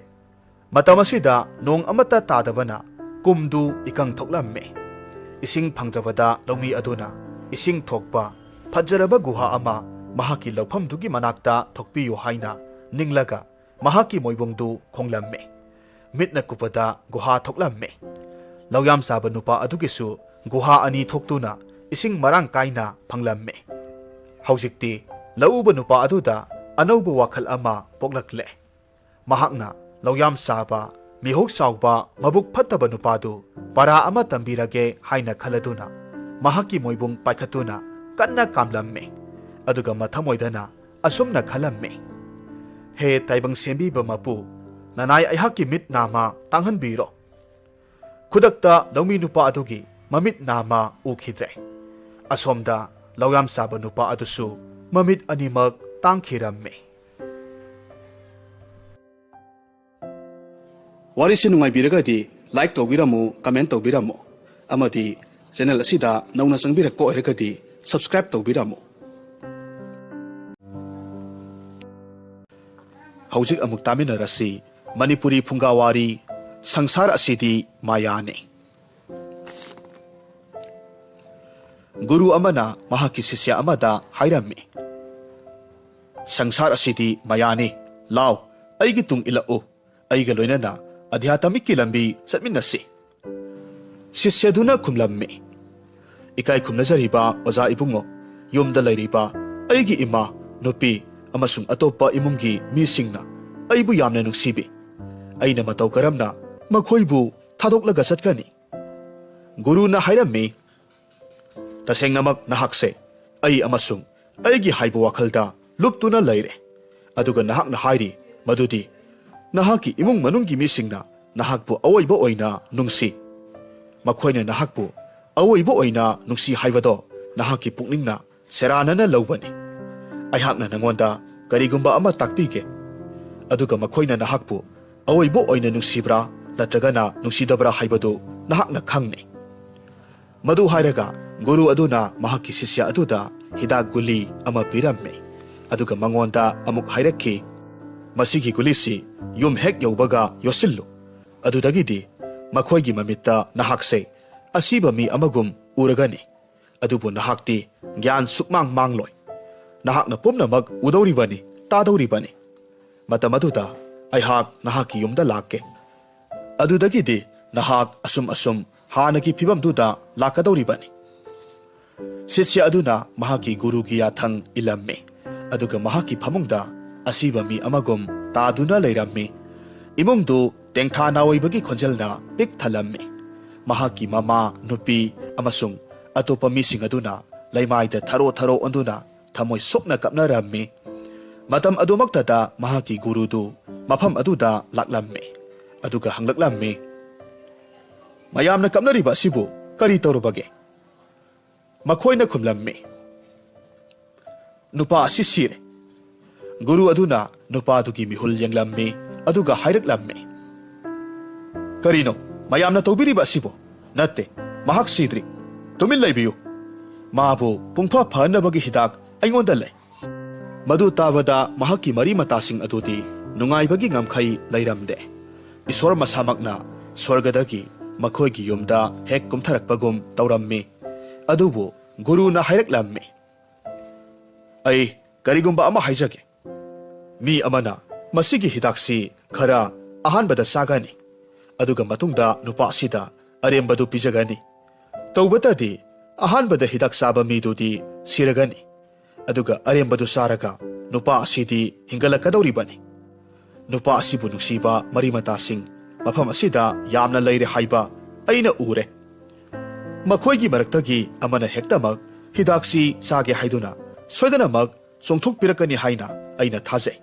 ꯃꯇꯝ ꯑꯁꯤꯗ ꯅꯣꯡ ꯑꯃꯠꯇ ꯇꯥꯗꯕꯅ ꯀꯨꯝꯗꯨ ꯏꯀꯪ ꯊꯣꯛꯂꯝꯃꯤ꯫ ꯏꯁꯤꯡ ꯐꯪꯗ꯭ꯔꯕꯗ ꯂꯧꯃꯤ ꯑꯗꯨꯅ ꯏꯁꯤꯡ ꯊꯣꯛꯄ ꯐꯖꯔꯕ ꯒꯨꯍꯥ ꯑꯃ ꯃꯍꯥꯛꯀꯤ ꯂꯧꯐꯝꯗꯨꯒꯤ ꯃꯅꯥꯛꯇ ꯊꯣꯛꯄꯤꯌꯨ ꯍꯥꯏꯅ ꯅꯤꯡꯂꯒ ꯃꯍꯥꯛꯀꯤ ꯃꯣꯏꯕꯨꯡꯗꯨ ꯈꯣꯡꯂꯝꯃꯤ꯫ ꯃꯤꯠꯅ ꯀꯨꯞꯄꯗ ꯒꯨꯍꯥ ꯊꯣꯛꯂꯝꯃꯤ꯫ ꯂꯧꯌꯥꯝ ꯆꯥꯕ ꯅꯨꯄꯥ ꯑꯗꯨꯒꯤꯁꯨ ꯒꯨꯍꯥ ꯑꯅꯤ ꯊꯣꯛꯇꯨꯅ ꯏꯁꯤꯡ ꯃꯔꯥꯡ ꯀꯥꯏꯅ ꯐꯪꯂꯝꯃꯤ꯫ ꯍꯧꯖꯤꯛꯇꯤ ꯂꯧꯎꯕ ꯅꯨꯄꯥ ꯑꯗꯨꯗ ꯑꯅꯧꯕ ꯋꯥꯈꯜ ꯑꯃ ꯄꯣꯛꯂꯛꯂꯦ꯫ ꯃꯍꯥꯛꯅ ꯂꯧꯌꯥꯝ ꯆꯥꯕ, ꯃꯤꯍꯧ ꯆꯥꯎꯕ, ꯃꯕꯨꯛ ꯐꯠꯇꯕ ꯅꯨꯄꯥꯗꯨ ꯄꯔꯥ ꯑꯃ ꯇꯝꯕꯤꯔꯒꯦ ꯍꯥꯏꯅ ꯈꯜꯂꯗꯨꯅ ꯃꯍꯥꯛꯀꯤ ꯃꯣꯏꯕꯨꯡ ꯄꯥꯏꯈꯠꯇꯨꯅ ꯀꯟꯅ ꯀꯥꯝꯂꯝꯃꯤ꯫ ꯑꯗꯨꯒ ꯃꯊꯃꯣꯏꯗꯅ ꯑꯁꯨꯝꯅ ꯈꯜꯂꯝꯃꯤ, "ꯍꯦ ꯇꯥꯏꯕꯪ ꯁꯦꯝꯕꯤꯕ ꯃꯄꯨ, ꯅꯅꯥꯏ ꯑꯩꯍꯥꯛꯀꯤ ꯃꯤꯠ ꯅꯥꯝꯃ ꯇꯥꯡꯍꯟꯕꯤꯔꯣ"꯫ ꯈꯨꯗꯛꯇ ꯂꯧꯃꯤ ꯅꯨꯄꯥ ꯑꯗꯨꯒꯤ ꯃꯃꯤꯠ ꯅꯥꯝꯃ ꯎꯈꯤꯗ꯭ꯔꯦ꯫ ꯑꯁꯣꯝꯗ ꯂꯧꯌꯥꯝ ꯆꯥꯕ ꯅꯨꯄꯥ ꯑꯗꯨꯁꯨ ꯃꯃꯤꯠ ꯑꯅꯤꯃꯛ ꯇꯥꯡꯈꯤꯔꯝꯃꯤ꯫ ꯋꯥꯔꯤꯁꯤ ꯅꯨꯡꯉꯥꯏꯕꯤꯔꯒꯗꯤ like ꯇꯧꯕꯤꯔꯝꯃꯨ, comment ꯇꯧꯕꯤꯔꯝꯃꯨ, ꯑꯃꯗꯤ channel ꯑꯁꯤꯗ ꯅꯧꯅ ꯆꯪꯕꯤꯔꯛꯄ ꯑꯣꯏꯔꯒꯗꯤ subscribe ꯇꯧꯕꯤꯔꯝꯃꯨ꯫ ꯍꯧꯖꯤꯛ ꯑꯃꯨꯛ ꯇꯥꯃꯤꯟꯅꯔꯁꯤ ꯃꯅꯤꯄꯨꯔꯤ ꯐꯨꯡꯒꯥꯋꯥꯔꯤ ꯁꯪꯁꯥꯔ ꯑꯁꯤꯗꯤ ꯃꯥꯌꯥꯅꯤ꯫ ꯒꯨꯔꯨ ꯑꯃꯅ ꯃꯍꯥꯛꯀꯤ ꯁꯤꯁ꯭ꯌ ꯑꯃꯗ ꯍꯥꯏꯔꯝꯃꯤ, "ꯁꯪꯁꯥꯔ ꯑꯁꯤꯗꯤ ꯃꯌꯥꯅꯤ꯫ ꯂꯥꯎ, ꯑꯩꯒꯤ ꯇꯨꯡ ꯏꯜꯂꯛꯎ꯫ ꯑꯩꯒ ꯂꯣꯏꯅꯅ ꯑꯙ꯭ꯌꯥꯇꯃꯤꯛꯀꯤ ꯂꯝꯕꯤ ꯆꯠꯃꯤꯟꯅꯁꯤ"꯫ ꯁꯤꯁ꯭ꯌꯗꯨꯅ ꯈꯨꯝꯂꯝꯃꯤ, "ꯏꯀꯥꯏ ꯈꯨꯝꯅꯖꯔꯤꯕ ꯑꯣꯖꯥ ꯏꯕꯨꯡꯉꯣ, ꯌꯨꯝꯗ ꯂꯩꯔꯤꯕ ꯑꯩꯒꯤ ꯏꯃꯥ, ꯅꯨꯄꯤ ꯑꯃꯁꯨꯡ ꯑꯇꯣꯞꯄ ꯏꯃꯨꯡꯒꯤ ꯃꯤꯁꯤꯡꯅ ꯑꯩꯕꯨ ꯌꯥꯝꯅ ꯅꯨꯡꯁꯤꯕꯤ꯫ ꯑꯩꯅ ꯃꯇꯧ ꯀꯔꯝꯅ ꯃꯈꯣꯏꯕꯨ ꯊꯥꯗꯣꯛꯂꯒ ꯆꯠꯀꯅꯤ?" ꯒꯨꯔꯨꯅ ꯍꯥꯏꯔꯝꯃꯤ, "ꯇꯁꯦꯡꯅꯃꯛ ꯅꯍꯥꯛꯁꯦ ꯑꯩ ꯑꯃꯁꯨꯡ ꯑꯩꯒꯤ ꯍꯥꯏꯕ ꯋꯥꯈꯜꯗ ꯂꯨꯞꯇꯨꯅ ꯂꯩꯔꯦ꯫ ꯑꯗꯨꯒ ꯅꯍꯥꯛꯅ ꯍꯥꯏꯔꯤ ꯃꯗꯨꯗꯤ ꯅꯍꯥꯛꯀꯤ ꯏꯃꯨꯡ ꯃꯅꯨꯡꯒꯤ ꯃꯤꯁꯤꯡꯅ ꯅꯍꯥꯛꯄꯨ ꯑꯑꯣꯏꯕ ꯑꯣꯏꯅ ꯅꯨꯡꯁꯤ꯫ ꯃꯈꯣꯏꯅ ꯅꯍꯥꯛꯄꯨ ꯑꯑꯣꯏꯕ ꯑꯣꯏꯅ ꯅꯨꯡꯁꯤ ꯍꯥꯏꯕꯗꯣ ꯅꯍꯥꯛꯀꯤ ꯄꯨꯛꯅꯤꯡꯅ ꯁꯦꯔꯥꯟꯅꯅ ꯂꯧꯕꯅꯤ꯫ ꯑꯩꯍꯥꯛꯅ ꯅꯉꯣꯟꯗ ꯀꯔꯤꯒꯨꯝꯕ ꯑꯃ ꯇꯥꯛꯄꯤꯒꯦ, ꯑꯗꯨꯒ ꯃꯈꯣꯏꯅ ꯅꯍꯥꯛꯄꯨ ꯑꯑꯣꯏꯕ ꯑꯣꯏꯅ ꯅꯨꯡꯁꯤꯕ꯭ꯔꯥ ꯅꯠꯇ꯭ꯔꯒꯅ ꯅꯨꯡꯁꯤꯗꯕ꯭ꯔꯥ ꯍꯥꯏꯕꯗꯨ ꯅꯍꯥꯛꯅ ꯈꯪꯅꯤ꯫ ꯃꯗꯨ ꯍꯥꯏꯔꯒ ꯒꯨꯔꯨ ꯑꯗꯨꯅ ꯃꯍꯥꯛꯀꯤ ꯁꯤꯁ꯭ꯌ ꯑꯗꯨꯗ ꯍꯤꯗꯥꯛ ꯒꯨꯂꯤ ꯑꯃ ꯄꯤꯔꯝꯃꯤ, ꯑꯗꯨꯒ ꯃꯉꯣꯟꯗ ꯑꯃꯨꯛ ꯍꯥꯏꯔꯛꯈꯤ, "ꯃꯁꯤꯒꯤ ꯒꯨꯂꯤꯁꯤ ꯌꯨꯝ ꯍꯦꯛ ꯌꯧꯕꯒ ꯌꯣꯠꯁꯤꯜꯂꯨ꯫ ꯑꯗꯨꯗꯒꯤꯗꯤ ꯃꯈꯣꯏꯒꯤ ꯃꯃꯤꯠꯇ ꯅꯍꯥꯛꯁꯦ ꯑꯁꯤꯕ ꯃꯤ ꯑꯃꯒꯨꯝ ꯎꯔꯒꯅꯤ, ꯑꯗꯨꯕꯨ ꯅꯍꯥꯛꯇꯤ ꯒ꯭ꯌꯥꯟ ꯁꯨꯛꯃꯥꯡ ꯃꯥꯡꯂꯣꯏ꯫ ꯅꯍꯥꯛꯅ ꯄꯨꯝꯅꯃꯛ ꯎꯗꯧꯔꯤꯕꯅꯤ, ꯇꯥꯗꯧꯔꯤꯕꯅꯤ꯫ ꯃꯇꯝ ꯑꯗꯨꯗ ꯑꯩꯍꯥꯛ ꯅꯍꯥꯛꯀꯤ ꯌꯨꯝꯗ ꯂꯥꯛꯀꯦ꯫ ꯑꯗꯨꯗꯒꯤꯗꯤ ꯅꯍꯥꯛ ꯑꯁꯨꯝ ꯑꯁꯨꯝ ꯍꯥꯟꯅꯒꯤ ꯐꯤꯕꯝꯗꯨꯗ ꯂꯥꯛꯀꯗꯧꯔꯤꯕꯅꯤ"꯫ ꯁꯤꯁ꯭ꯌ ꯑꯗꯨꯅ ꯃꯍꯥꯛꯀꯤ ꯒꯨꯔꯨꯒꯤ ꯌꯥꯊꯪ ꯏꯜꯂꯝꯃꯤ, ꯑꯗꯨꯒ ꯃꯍꯥꯛꯀꯤ ꯐꯃꯨꯡꯗ ꯑꯁꯤꯕ ꯃꯤ ꯑꯃꯒꯨꯝ ꯇꯥꯗꯨꯅ ꯂꯩꯔꯝꯃꯤ꯫ ꯏꯃꯨꯡꯗꯨ ꯇꯦꯡꯊꯥ ꯅꯥꯑꯣꯏꯕꯒꯤ ꯈꯣꯟꯖꯦꯜꯅ ꯄꯤꯛ ꯊꯜꯂꯝꯃꯤ꯫ ꯃꯍꯥꯛꯀꯤ ꯃꯃꯥ, ꯅꯨꯄꯤ ꯑꯃꯁꯨꯡ ꯑꯇꯣꯞꯄ ꯃꯤꯁꯤꯡ ꯑꯗꯨꯅ ꯂꯩꯃꯥꯏꯗ ꯊꯔꯣ ꯊꯔꯣ ꯑꯣꯟꯗꯨꯅ ꯊꯃꯣꯏ ꯁꯣꯛꯅ ꯀꯞꯅꯔꯝꯃꯤ꯫ ꯃꯇꯝ ꯑꯗꯨꯃꯛꯇꯗ ꯃꯍꯥꯛꯀꯤ ꯒꯨꯔꯨꯗꯨ ꯃꯐꯝ ꯑꯗꯨꯗ ꯂꯥꯛꯂꯝꯃꯤ, ꯑꯗꯨꯒ ꯍꯪꯂꯛꯂꯝꯃꯤ, "ꯃꯌꯥꯝꯅ ꯀꯞꯅꯔꯤꯕ ꯑꯁꯤꯕꯨ ꯀꯔꯤ ꯇꯧꯔꯨꯕꯒꯦ?" ꯃꯈꯣꯏꯅ ꯈꯨꯝꯂꯝꯃꯤ, "ꯅꯨꯄꯥ ꯑꯁꯤ ꯁꯤꯔꯦ"꯫ ꯒꯨꯔꯨ ꯑꯗꯨꯅ ꯅꯨꯄꯥꯗꯨꯒꯤ ꯃꯤꯍꯨꯜ ꯌꯦꯡꯂꯝꯃꯤ, ꯑꯗꯨꯒ ꯍꯥꯏꯔꯛꯂꯝꯃꯤ, "ꯀꯔꯤꯅꯣ ꯃꯌꯥꯝꯅ ꯇꯧꯕꯤꯔꯤꯕ ꯑꯁꯤꯕꯨ? ꯅꯠꯇꯦ, ꯃꯍꯥꯛ ꯁꯤꯗ꯭ꯔꯤ꯫ ꯇꯨꯃꯤꯟ ꯂꯩꯕꯤꯌꯨ꯫ ꯃꯥꯕꯨ ꯄꯨꯡꯐ ꯐꯍꯟꯅꯕꯒꯤ ꯍꯤꯗꯥꯛ ꯑꯩꯉꯣꯟꯗ ꯂꯩ"꯫ ꯃꯗꯨ ꯇꯥꯕꯗ ꯃꯍꯥꯛꯀꯤ ꯃꯔꯤ ꯃꯇꯥꯁꯤꯡ ꯑꯗꯨꯗꯤ ꯅꯨꯡꯉꯥꯏꯕꯒꯤ ꯉꯝꯈꯩ ꯂꯩꯔꯝꯗꯦ꯫ ꯏꯁꯣꯔ ꯃꯁꯥꯃꯛꯅ ꯁ꯭ꯋꯔꯒꯗꯒꯤ ꯃꯈꯣꯏꯒꯤ ꯌꯨꯝꯗ ꯍꯦꯛ ꯀꯨꯝꯊꯔꯛꯄꯒꯨꯝ ꯇꯧꯔꯝꯃꯤ꯫ ꯑꯗꯨꯕꯨ ꯒꯨꯔꯨꯅ ꯍꯥꯏꯔꯛꯂꯝꯃꯤ, "ꯑꯩ ꯀꯔꯤꯒꯨꯝꯕ ꯑꯃ ꯍꯥꯏꯖꯒꯦ꯫ ꯃꯤ ꯑꯃꯅ ꯃꯁꯤꯒꯤ ꯍꯤꯗꯥꯛꯁꯤ ꯈꯔ ꯑꯍꯥꯟꯕꯗ ꯆꯥꯒꯅꯤ, ꯑꯗꯨꯒ ꯃꯇꯨꯡꯗ ꯅꯨꯄꯥ ꯑꯁꯤꯗ ꯑꯔꯦꯝꯕꯗꯨ ꯄꯤꯖꯒꯅꯤ꯫ ꯇꯧꯕꯇꯗꯤ ꯑꯍꯥꯟꯕꯗ ꯍꯤꯗꯥꯛ ꯆꯥꯕ ꯃꯤꯗꯨꯗꯤ ꯁꯤꯔꯒꯅꯤ, ꯑꯗꯨꯒ ꯑꯔꯦꯝꯕꯗꯨ ꯆꯥꯔꯒ ꯅꯨꯄꯥ ꯑꯁꯤꯗꯤ ꯍꯤꯡꯒꯠꯂꯛꯀꯗꯧꯔꯤꯕꯅꯤ꯫ ꯅꯨꯄꯥ ꯑꯁꯤꯕꯨ ꯅꯨꯡꯁꯤꯕ ꯃꯔꯤ ꯃꯇꯥꯁꯤꯡ ꯃꯐꯝ ꯑꯁꯤꯗ ꯌꯥꯝꯅ ꯂꯩꯔꯦ ꯍꯥꯏꯕ ꯑꯩꯅ ꯎꯔꯦ꯫ ꯃꯈꯣꯏꯒꯤ ꯃꯔꯛꯇꯒꯤ ꯑꯃꯅ ꯍꯦꯛꯇꯃꯛ ꯍꯤꯗꯥꯛꯁꯤ ꯆꯥꯒꯦ ꯍꯥꯏꯗꯨꯅ ꯁꯣꯏꯗꯅꯃꯛ ꯆꯣꯡꯊꯣꯛꯄꯤꯔꯛꯀꯅꯤ ꯍꯥꯏꯅ ꯑꯩꯅ ꯊꯥꯖꯩ"꯫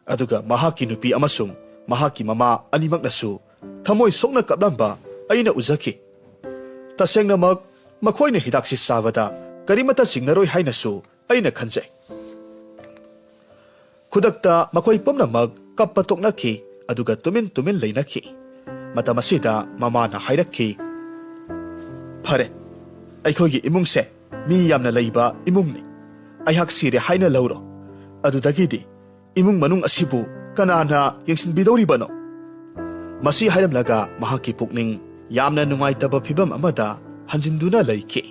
ꯑꯗꯨꯒ ꯃꯍꯥꯛꯀꯤ ꯅꯨꯄꯤ ꯑꯃꯁꯨꯡ ꯃꯍꯥꯛꯀꯤ ꯃꯃꯥ ꯑꯅꯤꯃꯛꯅꯁꯨ ꯊꯃꯣꯏ ꯁꯣꯛꯅ ꯀꯞꯂꯝꯕ ꯑꯩꯅ ꯎꯖꯈꯤ꯫ ꯇꯁꯦꯡꯅꯃꯛ ꯃꯈꯣꯏꯅ ꯍꯤꯗꯥꯛꯁꯤ ꯆꯥꯕꯗ ꯀꯔꯤꯃꯠꯇ ꯆꯤꯡꯅꯔꯣꯏ ꯍꯥꯏꯅꯁꯨ ꯑꯩꯅ ꯈꯟꯖꯩ꯫ ꯈꯨꯗꯛꯇ ꯃꯈꯣꯏ ꯄꯨꯝꯅꯃꯛ ꯀꯞꯄ ꯇꯣꯛꯅꯈꯤ, ꯑꯗꯨꯒ ꯇꯨꯃꯤꯟ ꯇꯨꯃꯤꯟ ꯂꯩꯅꯈꯤ꯫ ꯃꯇꯝ ꯑꯁꯤꯗ ꯃꯃꯥꯅ ꯍꯥꯏꯔꯛꯈꯤ, "ꯐꯔꯦ, ꯑꯩꯈꯣꯏꯒꯤ ꯏꯃꯨꯡꯁꯦ ꯃꯤ ꯌꯥꯝꯅ ꯂꯩꯕ ꯏꯃꯨꯡꯅꯤ꯫ ꯑꯩꯍꯥꯛ ꯁꯤꯔꯦ ꯍꯥꯏꯅ ꯂꯧꯔꯣ꯫ ꯑꯗꯨꯗꯒꯤꯗꯤ ꯏꯃꯨꯡ ꯃꯅꯨꯡ ꯑꯁꯤꯕꯨ ꯀꯅꯥꯅ ꯌꯦꯡꯁꯤꯟꯕꯤꯗꯧꯔꯤꯕꯅꯣ?" ꯃꯁꯤ ꯍꯥꯏꯔꯝꯂꯒ ꯃꯍꯥꯛꯀꯤ ꯄꯨꯛꯅꯤꯡ ꯌꯥꯝꯅ ꯅꯨꯡꯉꯥꯏꯇꯕ ꯐꯤꯚꯝ ꯑꯃꯗ ꯍꯟꯖꯤꯟꯗꯨꯅ ꯂꯩꯈꯤ꯫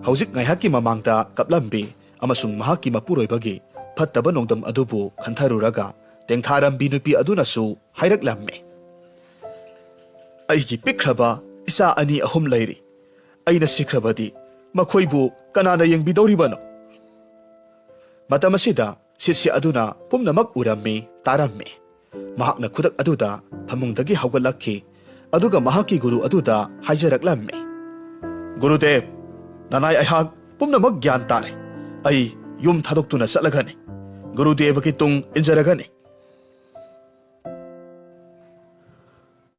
ꯍꯧꯖꯤꯛ ꯉꯥꯏꯍꯥꯛꯀꯤ ꯃꯃꯥꯡꯗ ꯀꯞꯂꯝꯕꯤ ꯑꯃꯁꯨꯡ ꯃꯍꯥꯛꯀꯤ ꯃꯄꯨꯔꯣꯏꯕꯒꯤ ꯐꯠꯇꯕ ꯅꯣꯡꯗꯝ ꯑꯗꯨꯕꯨ ꯈꯟꯊꯔꯨꯔꯒ, ꯇꯦꯡꯊꯥꯔꯝꯕꯤ ꯅꯨꯄꯤ ꯑꯗꯨꯅꯁꯨ ꯍꯥꯏꯔꯛꯂꯝꯃꯤ, "ꯑꯩꯒꯤ ꯄꯤꯛꯈ꯭ꯔꯕ ꯏꯆꯥ ꯑꯅꯤ ꯑꯍꯨꯝ ꯂꯩꯔꯤ꯫ ꯑꯩꯅ ꯁꯤꯈ꯭ꯔꯕꯗꯤ ꯃꯈꯣꯏꯕꯨ ꯀꯅꯥꯅ ꯌꯦꯡꯕꯤꯗꯧꯔꯤꯕꯅꯣ?" ꯃꯇꯝ ꯑꯁꯤꯗ ꯁꯤꯁ꯭ꯌ ꯑꯗꯨꯅ ꯄꯨꯝꯅꯃꯛ ꯎꯔꯝꯃꯤ, ꯇꯥꯔꯝꯃꯤ꯫ ꯃꯍꯥꯛꯅ ꯈꯨꯗꯛ ꯑꯗꯨꯗ ꯐꯃꯨꯡꯗꯒꯤ ꯍꯧꯒꯠꯂꯛꯈꯤ, ꯑꯗꯨꯒ ꯃꯍꯥꯛꯀꯤ ꯒꯨꯔꯨ ꯑꯗꯨꯗ ꯍꯥꯏꯖꯔꯛꯂꯝꯃꯤ, "ꯒꯨꯔꯨꯗꯦꯕ, ꯅꯅꯥꯏ ꯑꯩꯍꯥꯛ ꯄꯨꯝꯅꯃꯛ ꯒ꯭ꯌꯥꯟ ꯇꯥꯔꯦ꯫ ꯑꯩ ꯌꯨꯝ ꯊꯥꯗꯣꯛꯇꯨꯅ ꯆꯠꯂꯒꯅꯤ꯫ ꯒꯨꯔꯨꯗꯦꯕꯒꯤ ꯇꯨꯡ ꯏꯟꯖꯔꯒꯅꯤ꯫